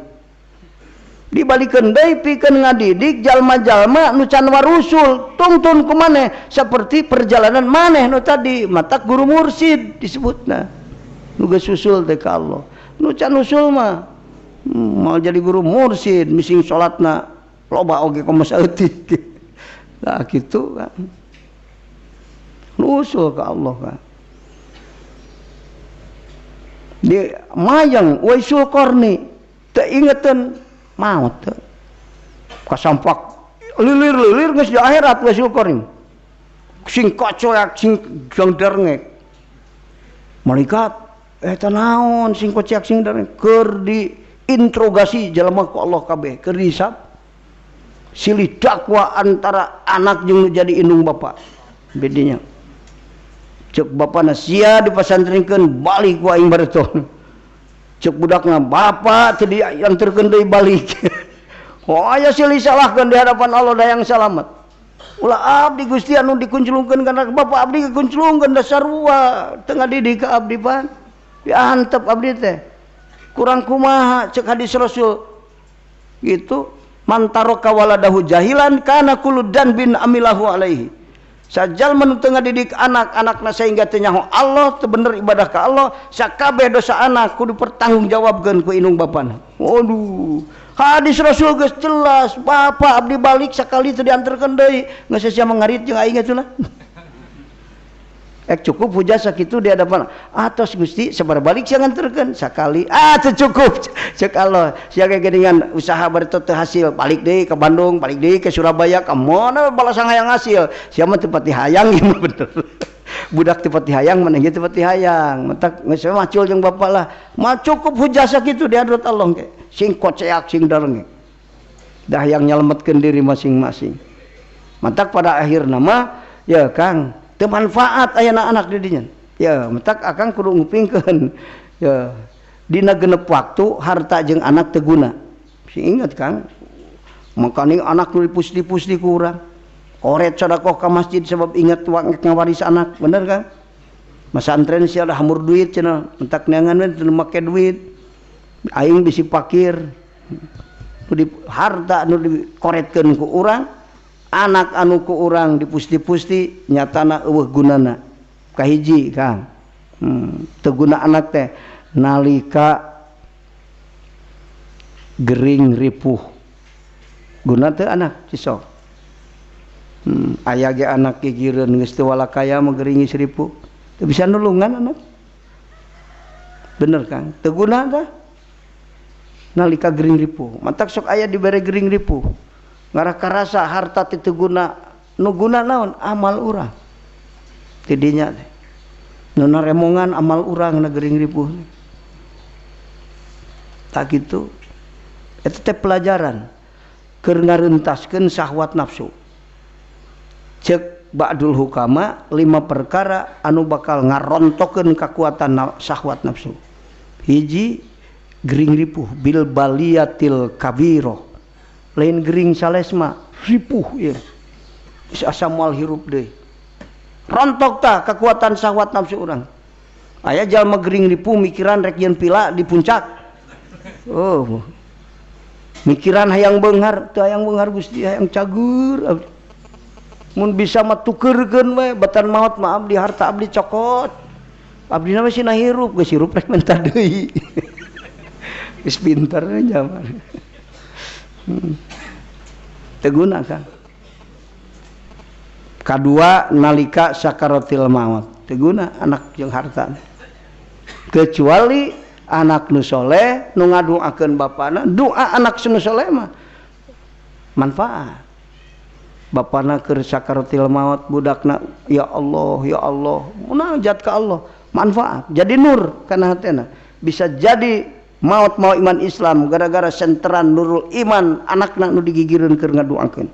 A: Dibalikeun deui pikeun ngadidik jalma-jalma nu can warusul, tungtun ku maneh seperti perjalanan maneh nu tadi. Matak guru mursid disebutna. Nu geus usul teh ka Allah. Nu can usul mah mau jadi guru mursid mising salatna loba oge komo saeutik. Nah kitu kan. Usul ka Allah kan. Di mayang Uwaisul Qarni teu ingeteun maot teu. Kasampak lilir-lilir geus di akhirat Uwaisul Qarni. Sing kocoak sing jangdernge. Malaikat eta naon sing koceak sing derenge keur diinterogasi jelema ku Allah kabeh keur dihisab. Silih dakwa antara anak jeung nu jadi indung bapa. Bedinya. Cek bapana sia dipasantrenkeun balik ku aing bareton. Cek budakna bapa teu dianterkeun deui balik. Oh aya silih salahkeun di hadapan Allah da yang salamet. Ulah abdi Gusti anu dikunclungkeun kana bapa abdi kekunclungkeun da sarua teu ngadidik ka abdi pan. Diantep abdi teh. Kurang kumaha cek hadis Rasul. Gitu. Man taraka waladahu jahilan kana kullu danbin amilahu alaihi. Sajal nu teu ngadidik anak-anakna sehingga teu nyaho Allah, teu bener ibadah ka Allah, sakabeh dosa anak kudu pertanggungjawabkeun ku indung bapana. Waduh, hadis Rasul geus jelas, bapa abdi balik sakali teu dianterkeun deui, geus sia mangarit jeung aing atuh lah. Cukup hujah sakitu di hadapan atos Gusti sabar balik sia nganterkeun sakali ah teu cukup cek Allah sia geuningan usaha bari teu hasil balik deui ka Bandung balik deui ke Surabaya ka mana balasan hayang hasil sia mah teu pati hayang ieu mah bener budak teu pati hayang maneh ge teu pati hayang matak geus macul jeung bapak lah mah cukup hujah sakitu di hadrat Allah ge sing koceak sing darenge dah hayang nyalametkeun diri masing-masing matak pada akhirna mah ya Kang teu manfaat ayana anak di dinya. Ya, matak akang kudu ngupingkeun. Ya, dina genep waktu harta jeung anak teu guna. Si ingat Kang. Makaning anak nu dipus-dipus ku urang. Koret sedekah ka masjid sebab ingat ngawaris anak, bener Kang? Masantren sia da hamur duit cenah, mentak neangan we teu make duit. Aing bisi pakir. Nu di harta nu dikoretkeun ku urang, anak anu ku urang dipusti-pusti nyatana eueuh gunana. Kahiji Kang. Teu guna anak teh nalika gering ripuh. Guna teu anak cisok. Aya ge anak gigireun geus teu walakaya mah gering geus ripuh. Teu bisa nulungan anak. Bener Kang, teu guna tah. Nalika gering ripuh. Matak sok aya dibere gering ripuh. Ngarah karasa harta teu guna, nu guna naon? Amal urang. Tidinya teh. Nu naremongan amal urang na gering ripuh. Tak kitu. Eta teh pelajaran keur ngarentaskeun syahwat nafsu. Cek ba'dul hukama 5 perkara anu bakal ngarontokeun kakuatan syahwat nafsu. Hiji Gering ripuh bil baliatil kabiro. Lain gering salesma, ripuh ieu. Geus asa moal hirup deui. Rontok tah kekuatan syahwat nafsu urang. Aya jalma gering ripuh mikiran rek yeun pila di puncak. Oh. Mikiran hayang beunghar, teu hayang beunghar Gusti, hayang cagur. Mun bisa mah tukeurkeun we batan maot mah abdi harta abdi cokot. Abdi na mah sina hirup, geus hirup rek menta deui. Geus pinter zaman. Teu guna kan. Kadua nalika sakaratil maut. Teu guna anak jeung harta. Kecuali anak nu soleh nu ngadoakeun bapana, doa anak nu soleh mah manfaat. Bapana keur sakaratil maut budakna ya Allah ya Allah, munajat ka Allah, manfaat. Jadi nur kana hatena. Bisa jadi maut mau iman Islam gara-gara senteran nurul iman anakna nu digigireun keur ngadoakeun.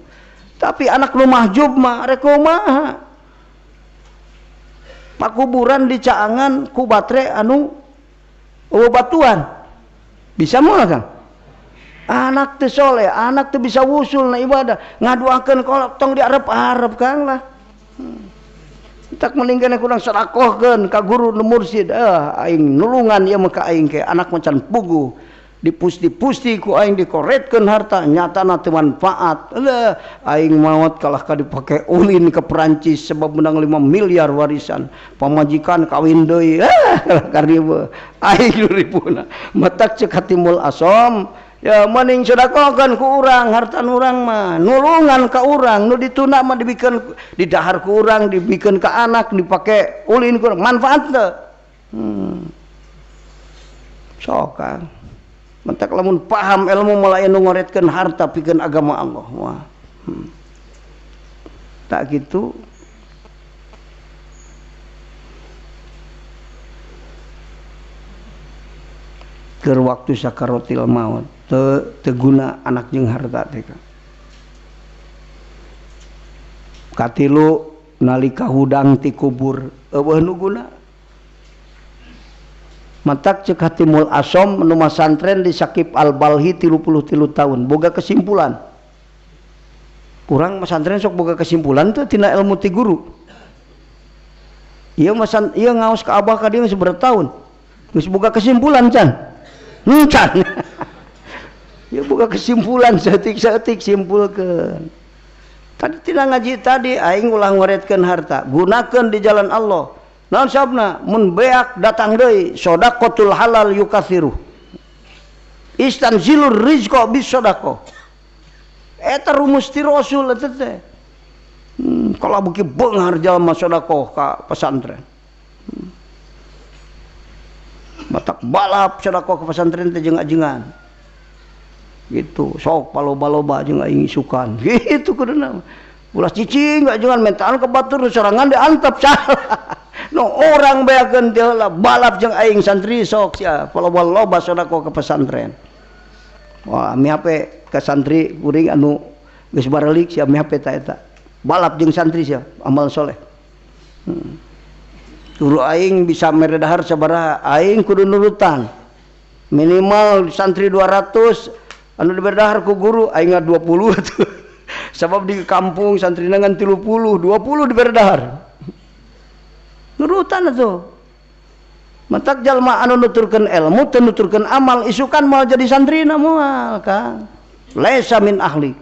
A: Tapi anak nu mahjub mah rek kumaha? Pakuburan di caangan ku batre anu eueuh batuan. Bisa moal Kang? Anak teu soleh, anak teu bisa wusul na ibadah, ngadoakeun kolot tong diarep-arep Kang lah. Tak mending keneh kurang sedekahkeun ka guru nu mursid. Aing nulungan ieu mah ka aing ke anak macan puguh. Dipusti-pusti ku aing dikoretkeun harta nyatana teu manfaat. Leuh, aing maot kalah ka dipake ulin ke Perancis sebab menang 5 miliar warisan. Pamajikan kawin deui. Karieu aing nu ripuna. Matak ceuk Hatimul Asom, ya mending sedekahkeun ku urang harta urang mah, nulungan ka urang nu dituna mah dibikeun didahar ku urang, dibikeun ka anak, dipake ulin ku urang, manfaat teu. Sok Kang. Mentak lamun paham ilmu mulai nu ngoretkeun harta pikeun agama Allah. Wah. Tak gitu. Keur waktu sakaratil maut teu guna anak jeung harta teh. Katilu nalika hudang ti kubur eueuh nu guna. Matak ceuk Hatimul Asom nu masantren di Sakib Al-Balhi 33 tahun boga kesimpulan. Kurang masantren sok boga kesimpulan teh tina ilmu ti guru. Ieu masan ieu ngaos ka abah ka dieu geus sabaraha tahun. Geus boga kesimpulan can. Can. Ieu boga kesimpulan saeutik-saeutik simpulkeun. Tadi tina ngaji tadi aing ulah ngoretkeun harta, gunakeun di jalan Allah. Naon sabna mun beak datang deui sedaqatul halal yukathiru. Istanzilur rizqa bis sedaqah. Eta rumus ti Rasul eta teh. Kalau beuki beunghar jalma sedekah ka pesantren. Matak balap sedekah ka pesantren teh jeung ajengan. Gitu, sok paloba-loba jeung aing isukan. Gitu kuduna. Ulah cicing ajengan mentaan ka batur sorangan diantep salah. No orang beakeun teh heula balap jeung aing santri sok sia paloba-loba sedekah ka pesantren. Wah, mihape ka santri kuring anu geus baralik sia mihape ta eta. Balap jeung santri sia amal soleh. Guru aing bisa mere dahar sabaraha, aing kudu nurutan. Minimal santri 200 anu dibere dahar ku guru aing 20 atuh. Sabab di kampung santrina ngan 30, 20 dibere dahar. Nurutan atuh. Matak jalma anu nuturkeun ilmu teu nuturkeun amal isukan moal jadi santrina moal Kang. Laisa min ahli.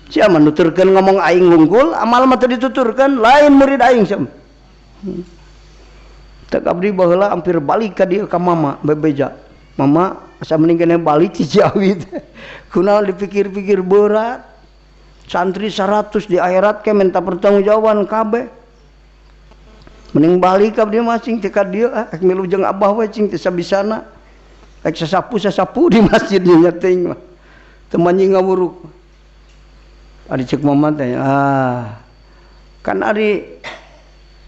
A: Sia mah nuturkeun ngomong aing wungkul, amal mah teu dituturkeun, lain murid aing sia. Tak abdi baheula hampir balik ka dieu ka mama bebeja. Mama asa mending keneh balik ti Ciawi teh. Kunaon dipikir-pikir berat. Santri 100 di akhirat ke minta pertanggungjawaban kabeh. Mending balik abdi mah cing teh ka dieu ah milu jeung abah we cing teh sabisana. Rek sasapu-sasapu di masjid nya teuing mah. Teu manjing ngawuruk. Ari ceuk mama teh ah kan ari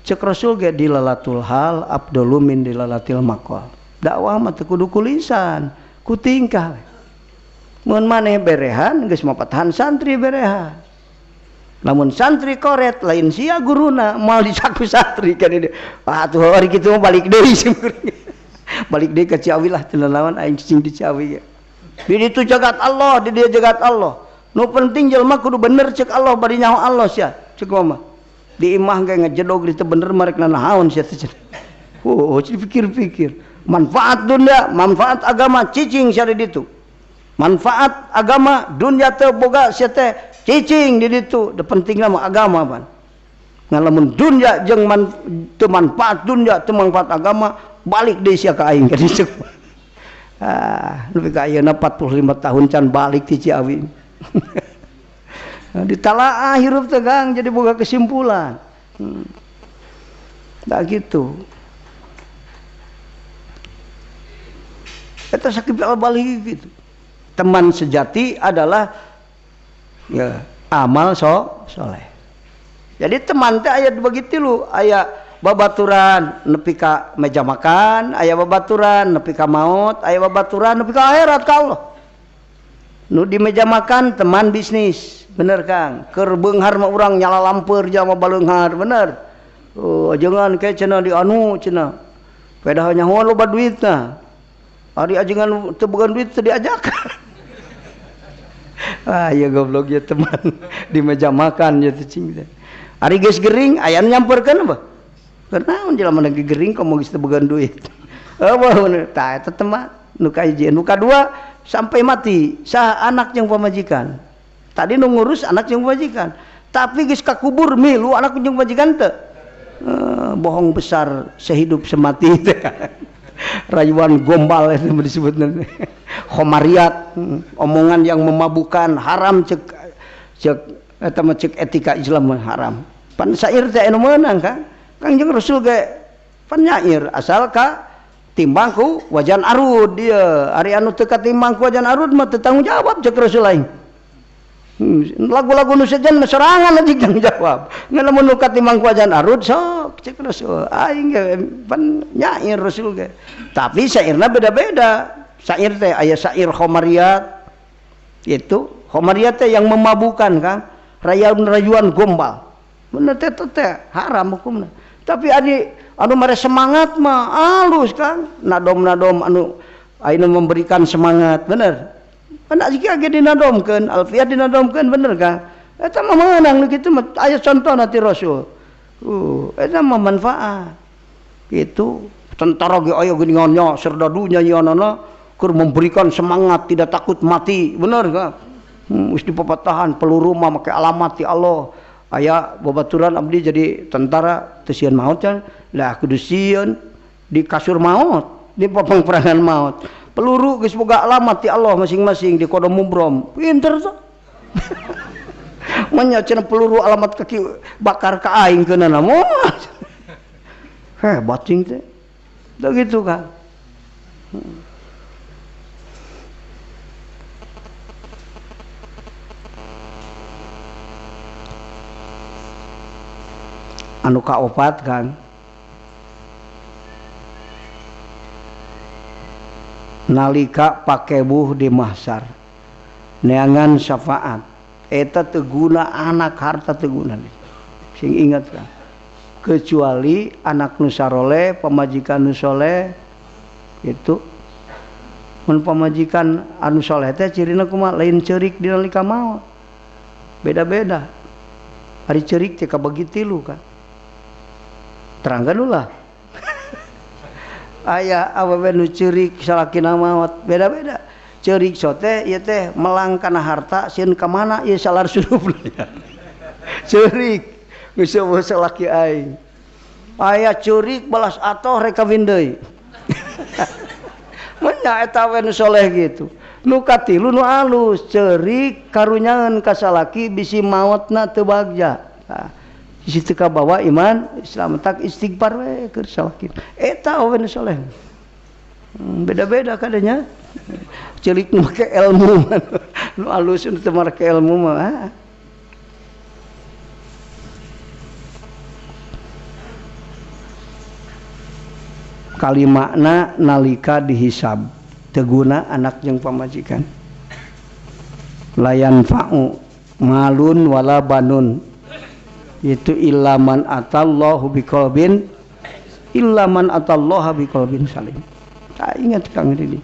A: ceuk Rasul ge dilalatul hal abdulu min dilalatil maqal. Dakwah mah teu kudu ku lisan, ku tingkah. Mun maneh berehan geus mapatahan santri berehan. Lamun santri koret lain sia guruna moal disaku santri kan ini. Ah tuh hari kitu mah balik deui. Balik deui ka Ciawi lah teu lawan aing cicing di Ciawi ge. Di ditu jagat Allah, di dieu jagat Allah. Nu penting jelema kudu bener cek Allah bari nyaho Allah sia. Cek mah. Di imah ge ngejedog di teu bener marek nanaon sia teh. Oh, dipikir-pikir. Manfaat dunia, manfaat agama cicing sia di ditu. Manfaat agama dunia teu boga sia teh cicing di ditu. Da pentingna mah agama pan. Ngalamun dunia jeung teu manfaat dunia, teu manfaat agama, balik deui sia ka aing ka ditu. Ah, nepi ka ayeuna 45 tahun can balik ti Ciawi. Ditalaah hirup teh Kang, jadi boga kesimpulan. Tah gitu. Eta sakit balik gitu. Teman sejati adalah ya, amal soleh. Jadi teman teh aya bagi tilu, aya babaturan nepi ka meja makan, aya babaturan nepi ka maut, aya babaturan nepi ka akhirat ka Allah. Nu di meja makan teman bisnis, bener Kang. Keur beunghar mah urang nyala lampeur jalma baleunghar, bener. Oh, ajengan ke cenah di anu cenah. Pedah nyaho loba duitna. Ari ajengan teu boga duit teu diajak. Ah, ya goblok ya teman di meja makan ya teh cing teh. Ari geus gering aya nu nyamperkeun apa? Keur naon jelema lagi gering komo geus teu boga duit. Eueuh tah eta teman nu kahiji, nu kadua sampai mati sah anak jeung pamajikan. Tadi nu ngurus anak jeung pamajikan, tapi geus kakubur milu anak jeung pamajikan teu. Bohong besar sehidup semati teh. Rayuan gombal itu disebut khomariat, omongan yang memabukkan, haram cek cek eta mah cek etika Islam haram. Pan sair teh anu meunang kan? Kangjeng Rasul ge pan nyair asal ka timbang ku wajan arud dia. Ari anu teu katimbang ku wajan arud mah teu tanggung jawab cek Rasul aing. Lagu-lagu nu sejen mah sorangan aja tanggung jawab. Ngan lamun nu katimbang ku wajan arud sok cek Rasul aing ge pan nyair Rasul ge. Tapi syairna beda-beda. Syair teh aya syair khomariat. Itu khomariat teh yang memabukkan kan, rayuan-rayuan gombal. Bener teh teh haram hukumna. Tapi adi anu mere semangat mah alus kan, nadom-nadom anu ayeuna memberikan semangat, bener. Pan jika ge dinadomkeun, alfiah dinadomkeun bener kan? Eta mah meunang nu kitu mah aya contohna ti Rasul. Eta mah manfaat. Gitu. Tentara ge aya geuningan nya serdadu nyanyianana keur memberikan semangat tidak takut mati, bener kan? Geus dipapatahan peluru mah make alamat ti Allah. Aya babaturan abdi jadi tentara teu sieun maot kan? Lah kudu sieun di kasur maot, di papangperangan maot. Peluru geus boga alamat ti Allah masing-masing di kodom mubrom. Pinter tuh. Manya cenah peluru alamat kaki bakar ka aing keunana moal. Hebat cing teh. Teu gitu kan. Anu kaopat kan, nalika pakebuh di mahsar neangan syafaat eta teu guna anak harta teu guna, sing ingat kan, kecuali anak nu saroleh, pamajikan nu soleh. Itu mun pamajikan anu soleh teh cirina kumaha, lain ceurik di nalika maot, beda-beda. Ari ceurik teh kabagi tilu kan, terangkan ulah. Aya awewe nu ceurik salakina maot beda-beda. Ceurik sote ieu teh melang kana harta sieun ka mana ieu salar surupna. Ceurik geus eueuh salaki aing. Aya ceurik balas atoh rek kawin deui. Menya eta awewe nu soleh gitu. Nu katilu nu alus ceurik karunyaeun ka salaki bisi maotna teu bagja. Tah di situ kabawa iman Islam tak istighfar we keur salaki. Eta awewe nu soleh. Beda-beda kadanya. Ceurik nu make ilmu, nu alus nu teu make ilmu mah. Kalimakna nalika dihisab teu guna anak jeung pamajikan. Layan fa'u malun wala banun. Itu illaman atallahu biqalbin, illaman atallaha biqalbin salim. Tak ingat Kang Didi.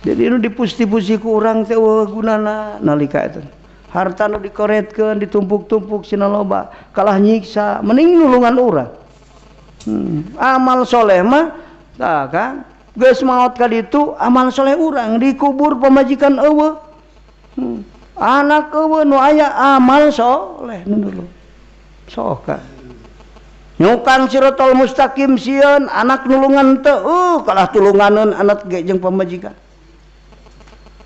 A: Jadi nu dipusti-pusti ku urang teh eueuh gunana nalika eta. Harta nu dikoretkeun ditumpuk-tumpuk sina loba kalah nyiksa mending nulungan urang. Amal soleh mah tah kan geus maot ka ditu amal soleh urang dikubur pamajikan eueuh. Anak eueuh nu aya amal soleh nu dulu. Sok ka. Nyukang siratal mustaqim sieun anak nulungan teu kalah tulunganeun anak ge jeung pamajikan.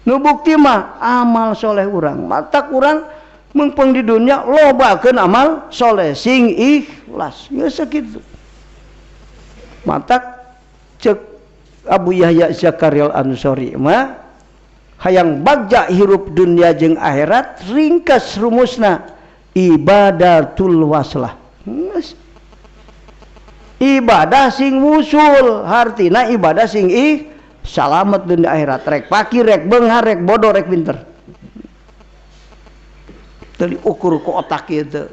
A: Nu bukti mah amal soleh urang. Matak urang meungpeung di dunya lobakeun amal soleh sing ikhlas. Geus sakitu. Matak cek Abu Yahya Zakaria Al-Ansori mah hayang bagja hirup dunia jeung akhirat ringkas rumusna ibadatul waslah. Ibadah sing wusul hartina ibadah sing salamet dunia akhirat rek pakir rek beunghar rek bodoh rek pinter. Teu diukur ku otak ieu teu.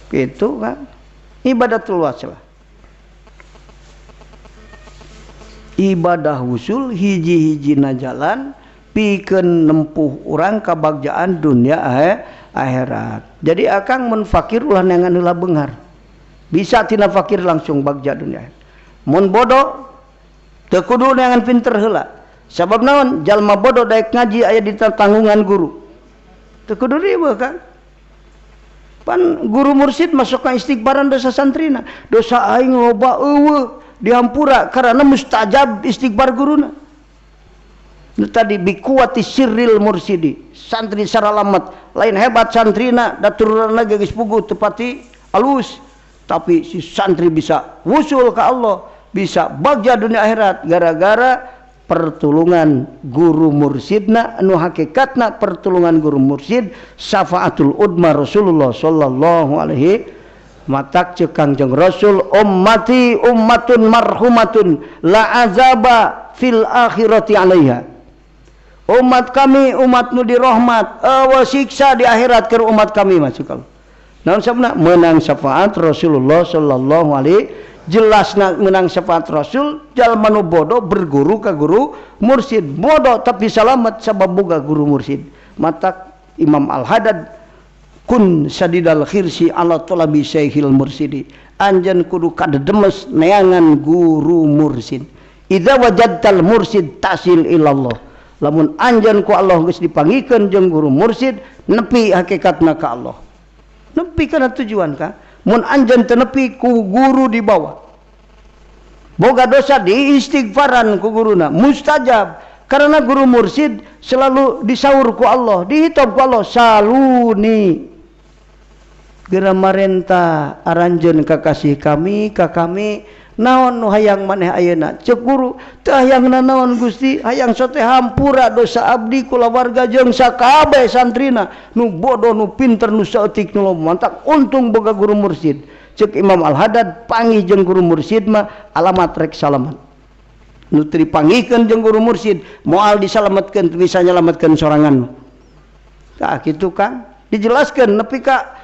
A: Kitu kan ibadatul waslah. Ibadah wusul hiji-hijina jalan pikeun nempuh urang kabagjaan dunia akhirat. Jadi akang mun fakir ulah neangan heula beunghar. Bisa tina fakir langsung bagja dunia. Mun bodoh teu kudu neangan pinter heula. Sabab naon? Jalma bodoh daek ngaji aya di tanggungan guru. Teu kudu riweuh kan? Pan guru mursid masuk ka istighbaran dosa santrina. Dosa aing loba eueuh dihampura karena mustajab istighbar guruna. Nu tadi bikuati sirril mursidi. Santri saralamat, lain hebat santrina da turunanna geus puguh tepati alus. Tapi si santri bisa wusul ke Allah, bisa bagja dunia akhirat gara-gara pertulungan guru mursidna nu hakikatna pertulungan guru mursid syafaatul udma Rasulullah sallallahu alaihi matak ceuk Kangjeng Rasul ummati ummatun marhumatun la azaba fil akhirati alaiha. Umat kami umat nu dirahmat eueuh siksa di akhirat keur umat kami masuk Allah. Naon sabna menang syafaat Rasulullah sallallahu alaihi jelasna menang syafaat Rasul jalma nu bodoh berguru ka guru mursid bodoh tapi salamet sabab boga guru mursid. Matak Imam Al-Haddad kun sadidal khirsi ala talabi syekhil mursidi anjeun kudu kadedemes neangan guru mursid. Idza wajadtal mursid tasil ilallah. Lamun anjeun ku Allah geus dipanggihkeun jeung guru mursid nepi hakikatna ka Allah. Nepi kana tujuan ka mun anjeun teu nepi ku guru di bawah boga dosa diistighfaran ku guruna mustajab karena guru mursid selalu disaur ku Allah dihitab ku Allah saluni geura marenta aranjeun kakasih kami ka kami naon nu hayang maneh ayeuna ceuk guru teu hayang nanaon Gusti hayang sote hampura dosa abdi kulawarga jeung sakabeh santrina nu bodoh nu pinter nu saeutik nu mantak untung boga guru mursid. Ceuk Imam Al-Haddad panggih jeung guru mursid mah alamat rek salamet nu teu dipanggihkeun jeung guru mursid moal disalametkeun teu bisa nyalametkeun sorangan. Tah kitu kan dijelaskeun nepi ka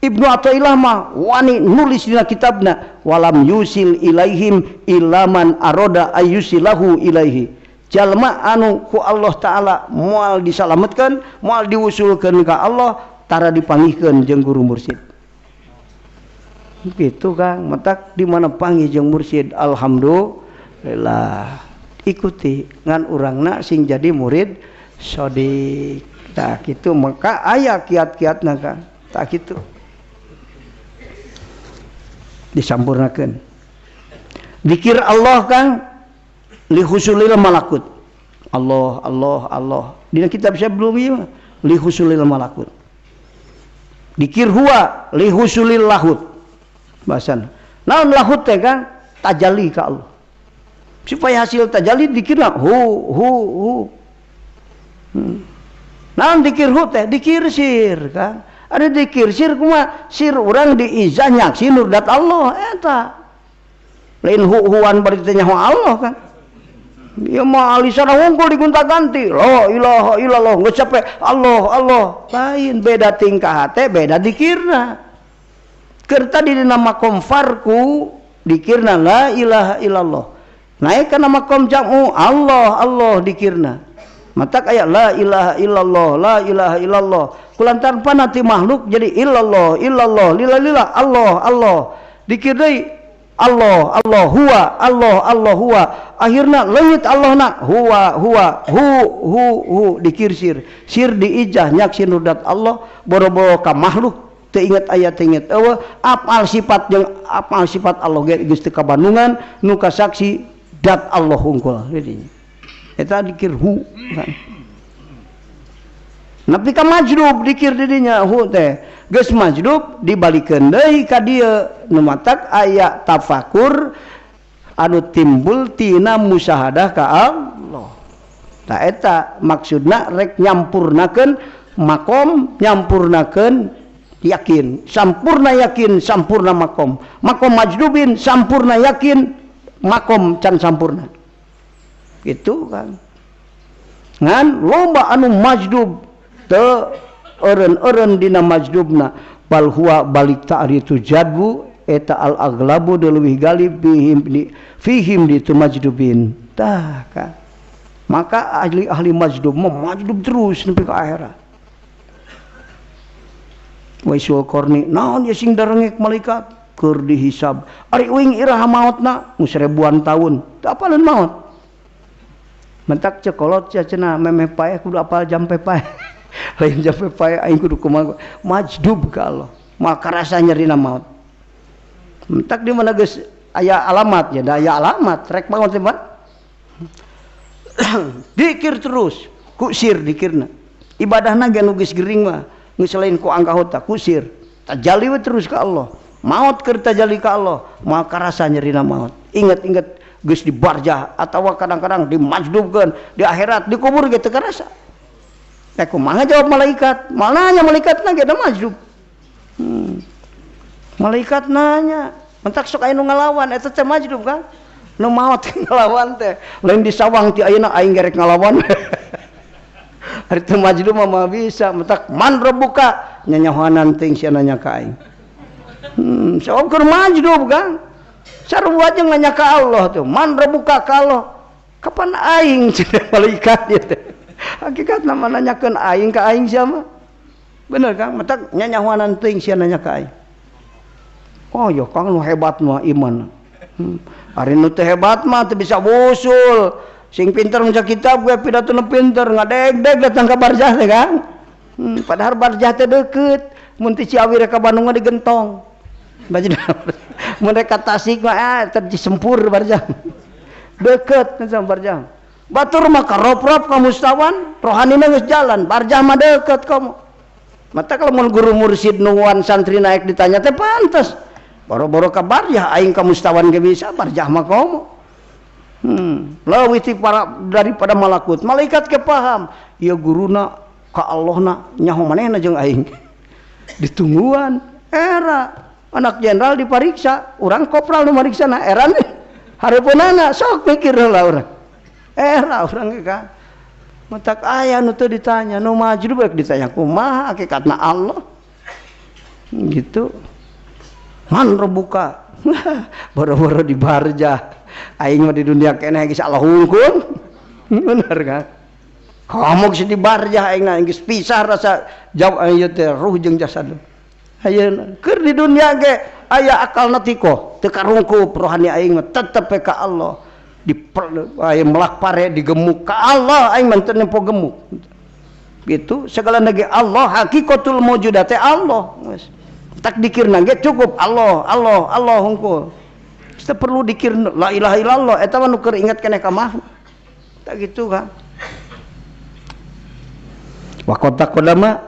A: Ibnu Athaillah mah wani nulis dina kitabna walam yusil ilaihim ilaman aroda ayyusilahu ilaihi. Jalma anu ku Allah Ta'ala moal disalametkeun moal diusulkeun ka Allah tara dipanggihkeun jeung guru mursid. Gitu Kang, matak di mana panggih jeung mursid alhamdulillah ikuti ngan urangna sing jadi murid shodiq. Tah kitu maka aya kiat-kiatna Kang. Tah kitu disampurnakeun. Zikir Allah Kang li husulil malakut. Allah Allah Allah. Dina kitab saya belum ieu mah li husulil malakut. Dikir huwa li husulil lahut. Bahasan. Naon lahut teh Kang? Tajalli ka Allah. Supaya hasil tajalli dikirna hu hu hu. Naon dikir hu teh? Dikir sir Kang. Ada dikir sir kumaha? Sir urang diizah nyaksi nurdat Allah eta. Lain hu-huan bari teh nyaho Allah kan. Ieu mah alisana wungkul digonta-ganti. La ilaha illallah geus capek Allah Allah. Lain beda tingkah hate beda dikirna. Keur tadi dina makom farku Dikirna la ilaha illallah. Naik kana makom jam'u Allah Allah dikirna. Matak aya la ilaha illallah la ilaha illallah. Kulantaran panati makhluk jadi illallah illallah lila lila Allah Allah. Dikir deui Allah Allah huwa Allah Allah huwa. Akhirna leungit Allahna huwa huwa hu hu hu dikir sir. Sir diijah nyaksi nudat Allah boro-boro ka makhluk. Teu inget aya teu inget eueuh apal sifat jeung apal sifat Allah ge geus teu kabandungan nu kasaksi dat Allah hungkul dinya eta dikir hu kan. Nepi ka majdub dikir di dinya hu teh geus majdub dibalikeun deui ka dieu nu matak aya tafakur anu timbul tina musyahadah ka Allah. Tah eta maksudna rek nyampurnakeun makom nyampurnakeun yakin, sampurna yakin, sampurna makom. Makom majdubin sampurna yakin, makom can sampurna. Gitu kan. Ngan loba anu majdub teu eureun-eureun dina majdubna bal huwa balik ta'ritu jadbu eta al aglabu leuwih galib bihim di fihim di tu majdubin. Tah kan. Maka ahli-ahli majdub mah majdub terus nepi ka akhirat. Waisul Qarni naon ye sing darengek malaikat keur dihisab ari uing iraha maotna nu seribuan tahun teu apaleun maot mentak cekolot sia cenah memeh paeh kudu apal jam paeh lain jam paeh aing kudu kumaha majdub ka Allah maka rasa nyerina maot mentak di mana geus aya alamat ya da aya alamat rek maot teh dikir terus ku sir dikirna ibadahna ge nu geus gering mah selain ku angkahota kusir tajali we terus ka Allah maot keur tajali ka Allah maka rasa nyerina maot inget-inget geus di barjah atawa kadang-kadang dimajdubkeun di akhirat dikubur ge teu karasa teh kumaha jawab malaikat malah nanya malaikatna ge da majdub malaikat nanya mentak sok aya nu ngalawan eta teh majdub kan nu maot ngalawan teh lain di sawang ti ayeuna aing gerek ngalawan. Hari teu majdub mah bisa mentak man rebuka nyanyahoanan teuing sia nanya ka aing. Sok keur majdub kan. Sarua jeung nanya ka Allah tuh, man rebuka ka Allah. Kapan aing cenah malaikat ieu teh. Hakikatna mah nanyakeun aing ka aing sia mah. Bener Kang, mentak nyanyahoanan teuing sia nanya ka aing. Oh ya Kang nu hebat mah iman. Ari nu teu hebat mah teu bisa wusul. Sing pinter maca kitab gue pidato nu pinter ngadeg-deg datang ka barjah teh kan. Padahal barjah teh deukeut, mun ti Ciawi rek ka Bandung mah digentong. Mun rek ka Tasik mah teh disempur barjah. Deukeut sama barjah. Batur mah karoprop ka mustawan, rohanina geus jalan, barjah mah deukeut kamu. Mata kalau mun guru mursid nungguan santri naik ditanya teh pantes. Boro-boro ka barjah aing ka mustawan ge bisa, barjah mah komo. Leuwih ti para daripada malakut. Malaikat ke paham, ieu guruna ka Allahna nyaho manehna jeung aing. Ditungguan era anak jenderal dipariksa, urang kopral nu mariksana eran hareupeunana sok mikir heula urang. Era urang ge kan. Matak aya nu teu ditanya, nu majdub rek ditanya kumaha hakikatna Allah. Gitu. Man rebuka. Boro-boro di barjah. Aing mah di dunia keneh geus Allah hungkul. Bener kan? Kamu geus di barjah aing na geus pisah rasa jauh ieu teh ruh jeung jasad. Ayeuna keur di dunia ge aya akal natiko teu karungkup rohani aing mah tetep we ka Allah. Di aya melak pare digemuk ka Allah aing mah teu nempo gemuk. Gitu segala ge Allah hakikatul mawjudat teh Allah. Geus. Tak dikirna ge cukup Allah Allah Allah hungkul. Kita perlu dikir la ilaha illallah eta mah nu keur inget keneh ka mah. Tak gitu kan. Wa qad taqaddama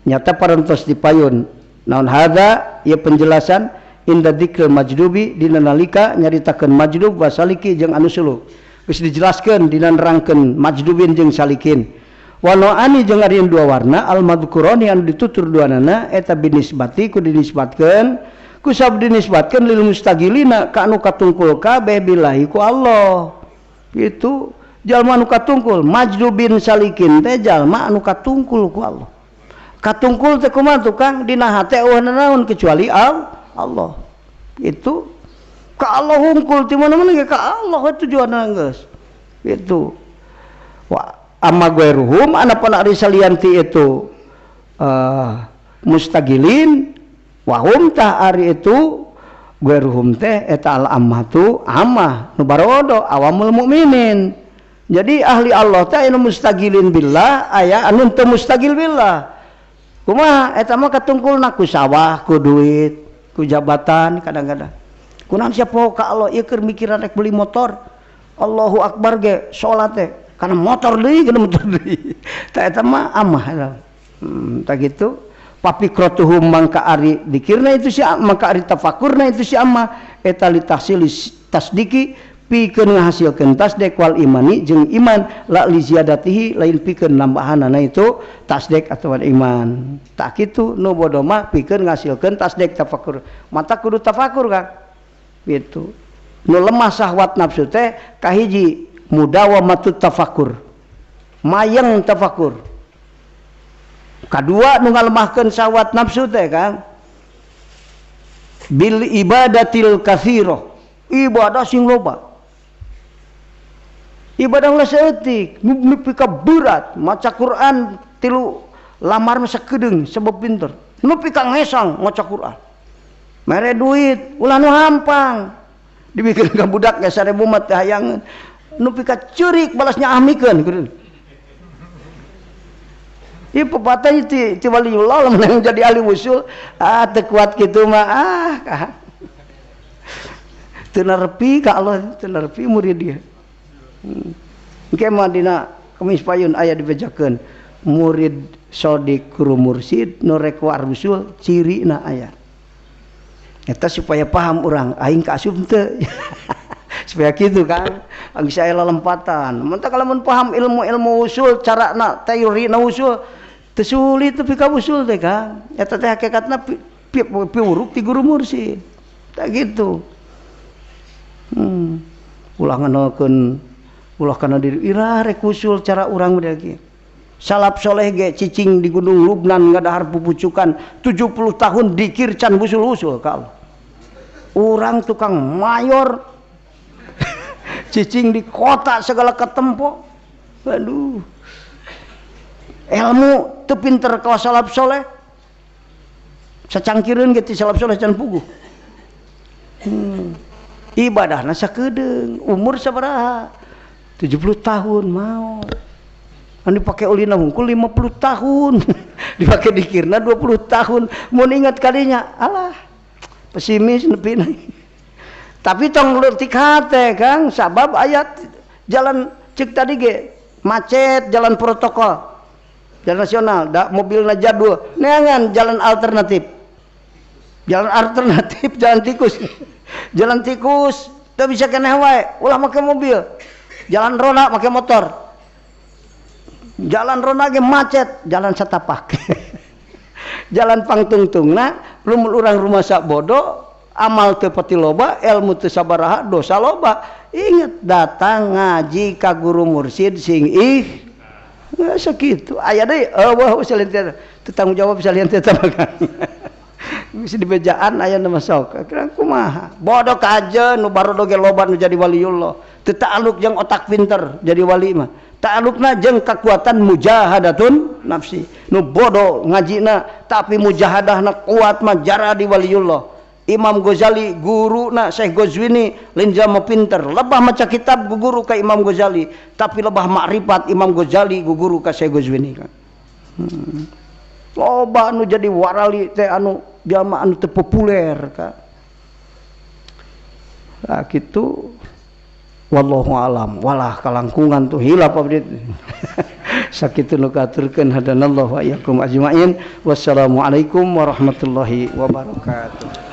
A: nyata parantos dipayun. Naon hadza ieu penjelasan inda dzikril majdubi dina nalika nyaritakeun majdub wa saliki jeung anu suluk. Geus dijelaskeun dina nerangkeun majdubin jeung salikin. Wa noani jeung ari dua warna al madhkurani anu ditutur duanana eta binisbati ku dinisbatkeun kusab dinisbatkeun lil mustagilina ka anu katungkul kabeh billahi ku Allah. Gitu jalma anu katungkul majdubin salikin teh jalma anu katungkul ku Allah. Katungkul teh kumaha tukang dina hate eueuh nanaon kecuali Allah. Itu Ka Allah hungkul ti mana-mana ge ka Allah tujuanna geus. Gitu. Wa amma ghairuhum anapun ari salianti itu mustagilin wahum tah ari itu ghairuhum teh eta al ammatu amah nu barodo awamul mukminin. Jadi ahli Allah teh anu mustagilin billah aya anu teu mustagil billah. Kumaha eta mah katungkulna ku sawah, ku duit, ku jabatan kadang-kadang. Kunaon sia poho ka Allah ieu keur mikiran rek beli motor. Allahu akbar ge salat teh kana motor deui, kana motor deui. Tah eta mah amah eta. Tah kitu. Pafikrotuhum mangka ari dikirna itu si mangka ari tafakurna itu si amah eta li tahsilis tasdiki pikeun ngahasilkeun tasdek wal imani jeung iman la li ziyadatihi lain pikeun nambahanana itu tasdek atawa iman. Tak kitu nu bodoh mah pikeun ngahasilkeun tasdek tafakur. Mata kudu tafakur kan. Gitu. Nu lemah syahwat nafsu teh kahiji mudawamatut tafakur. Mayeng tafakur. Kadua nu ngalemahkeun syahwat nafsu teh kan bil ibadatil katsirah. Ibadah sing loba. Ibadah ulah saeutik, nepi ka berat, maca Quran tilu lamar mah sakedeung sebab pinter. Nepi ka ngesang maca Quran. Mere duit ulah nu hampang. Dibikeun ka budak ge 1000 mah teh hayangeun. Nepi ka ceurik balasnya ahmikeun kudu. Ieu pepatah ti waliullah lamun yang jadi ahli usul, ah teu kuat kitu mah ah ka. Teu nerepi ka Allah, teu nerepi murid dia. Engke mah dina Kemis payun aya dibejakeun murid sodik guru mursid nu rek war usul cirina aya. Eta supaya paham urang aing kaasup teu. Supaya kitu kan geus aya lelempatan. Mun teh lamun paham ilmu-ilmu usul carana teorina usul teu sulit tapi ka usul teh kan. Eta teh hakikatna piwuruk ti guru mursid. Tah gitu. Ulah ngenalkeun ulah kana diri irah rek usul cara urang mah kieu. Salaf soleh ge cicing di gunung Lubnan ngadahar pupucukan 70 tahun dikir can usul-usul ka Allah. Urang tukang mayor cicing di kota segala ketempo. Aduh. Ilmu teu pinter ka salaf soleh. Sacangkireun ge ti salaf soleh can puguh. Ibadahna sakedeung, umur sabaraha? 70 tahun mau. Anu dipake ulina hungkul 50 tahun. Dipake dikirna 20 tahun. Mun ingat kalinya, alah pesimis nepi. Tapi tong leutik hate Kang, sabab ayat jalan cek tadi ge macet jalan protokol. Jalan nasional, da mobilna jadul, neangan jalan alternatif. Jalan alternatif jalan tikus. Jalan tikus teu bisa keneh wae, ulah make mobil. Jalan roda make motor. Jalan roda ge macet, jalan satapak. Jalan pangtungtungna lumur urang rumasa bodoh, amal teu pati loba, ilmu teu sabaraha, dosa loba. Ingat datang ngaji ka guru mursid sing ih. Nggak sakitu. Aya deui eueuh salian teu tanggung jawab salian teu makan. Geus dibejaan aya nu masuk. Kira kumaha? Bodoh kajeun nu barodo ge loba nu jadi waliullah. Teu ta'aluk jeung otak pinter jadi wali mah. Ta'alukna jeung kekuatan mujahadatun nafsi. Nu bodoh ngajina tapi mujahadahna kuat mah jara di waliullah. Imam Ghazali guruna Syekh Ghazwini lain jalma pinter, lebah maca kitab guru ka Imam Ghazali, tapi lebah makrifat Imam Ghazali guru ka Syekh Ghazwini kan. Loba anu jadi warali teh anu jalma anu teu populer ka. Nah kitu wallahu alam. Walah kalangkungan tuh hilap abdi. Sakitu nu katurkeun hadanallahu wa iyyakum ajmain. Wassalamualaikum warahmatullahi wabarakatuh.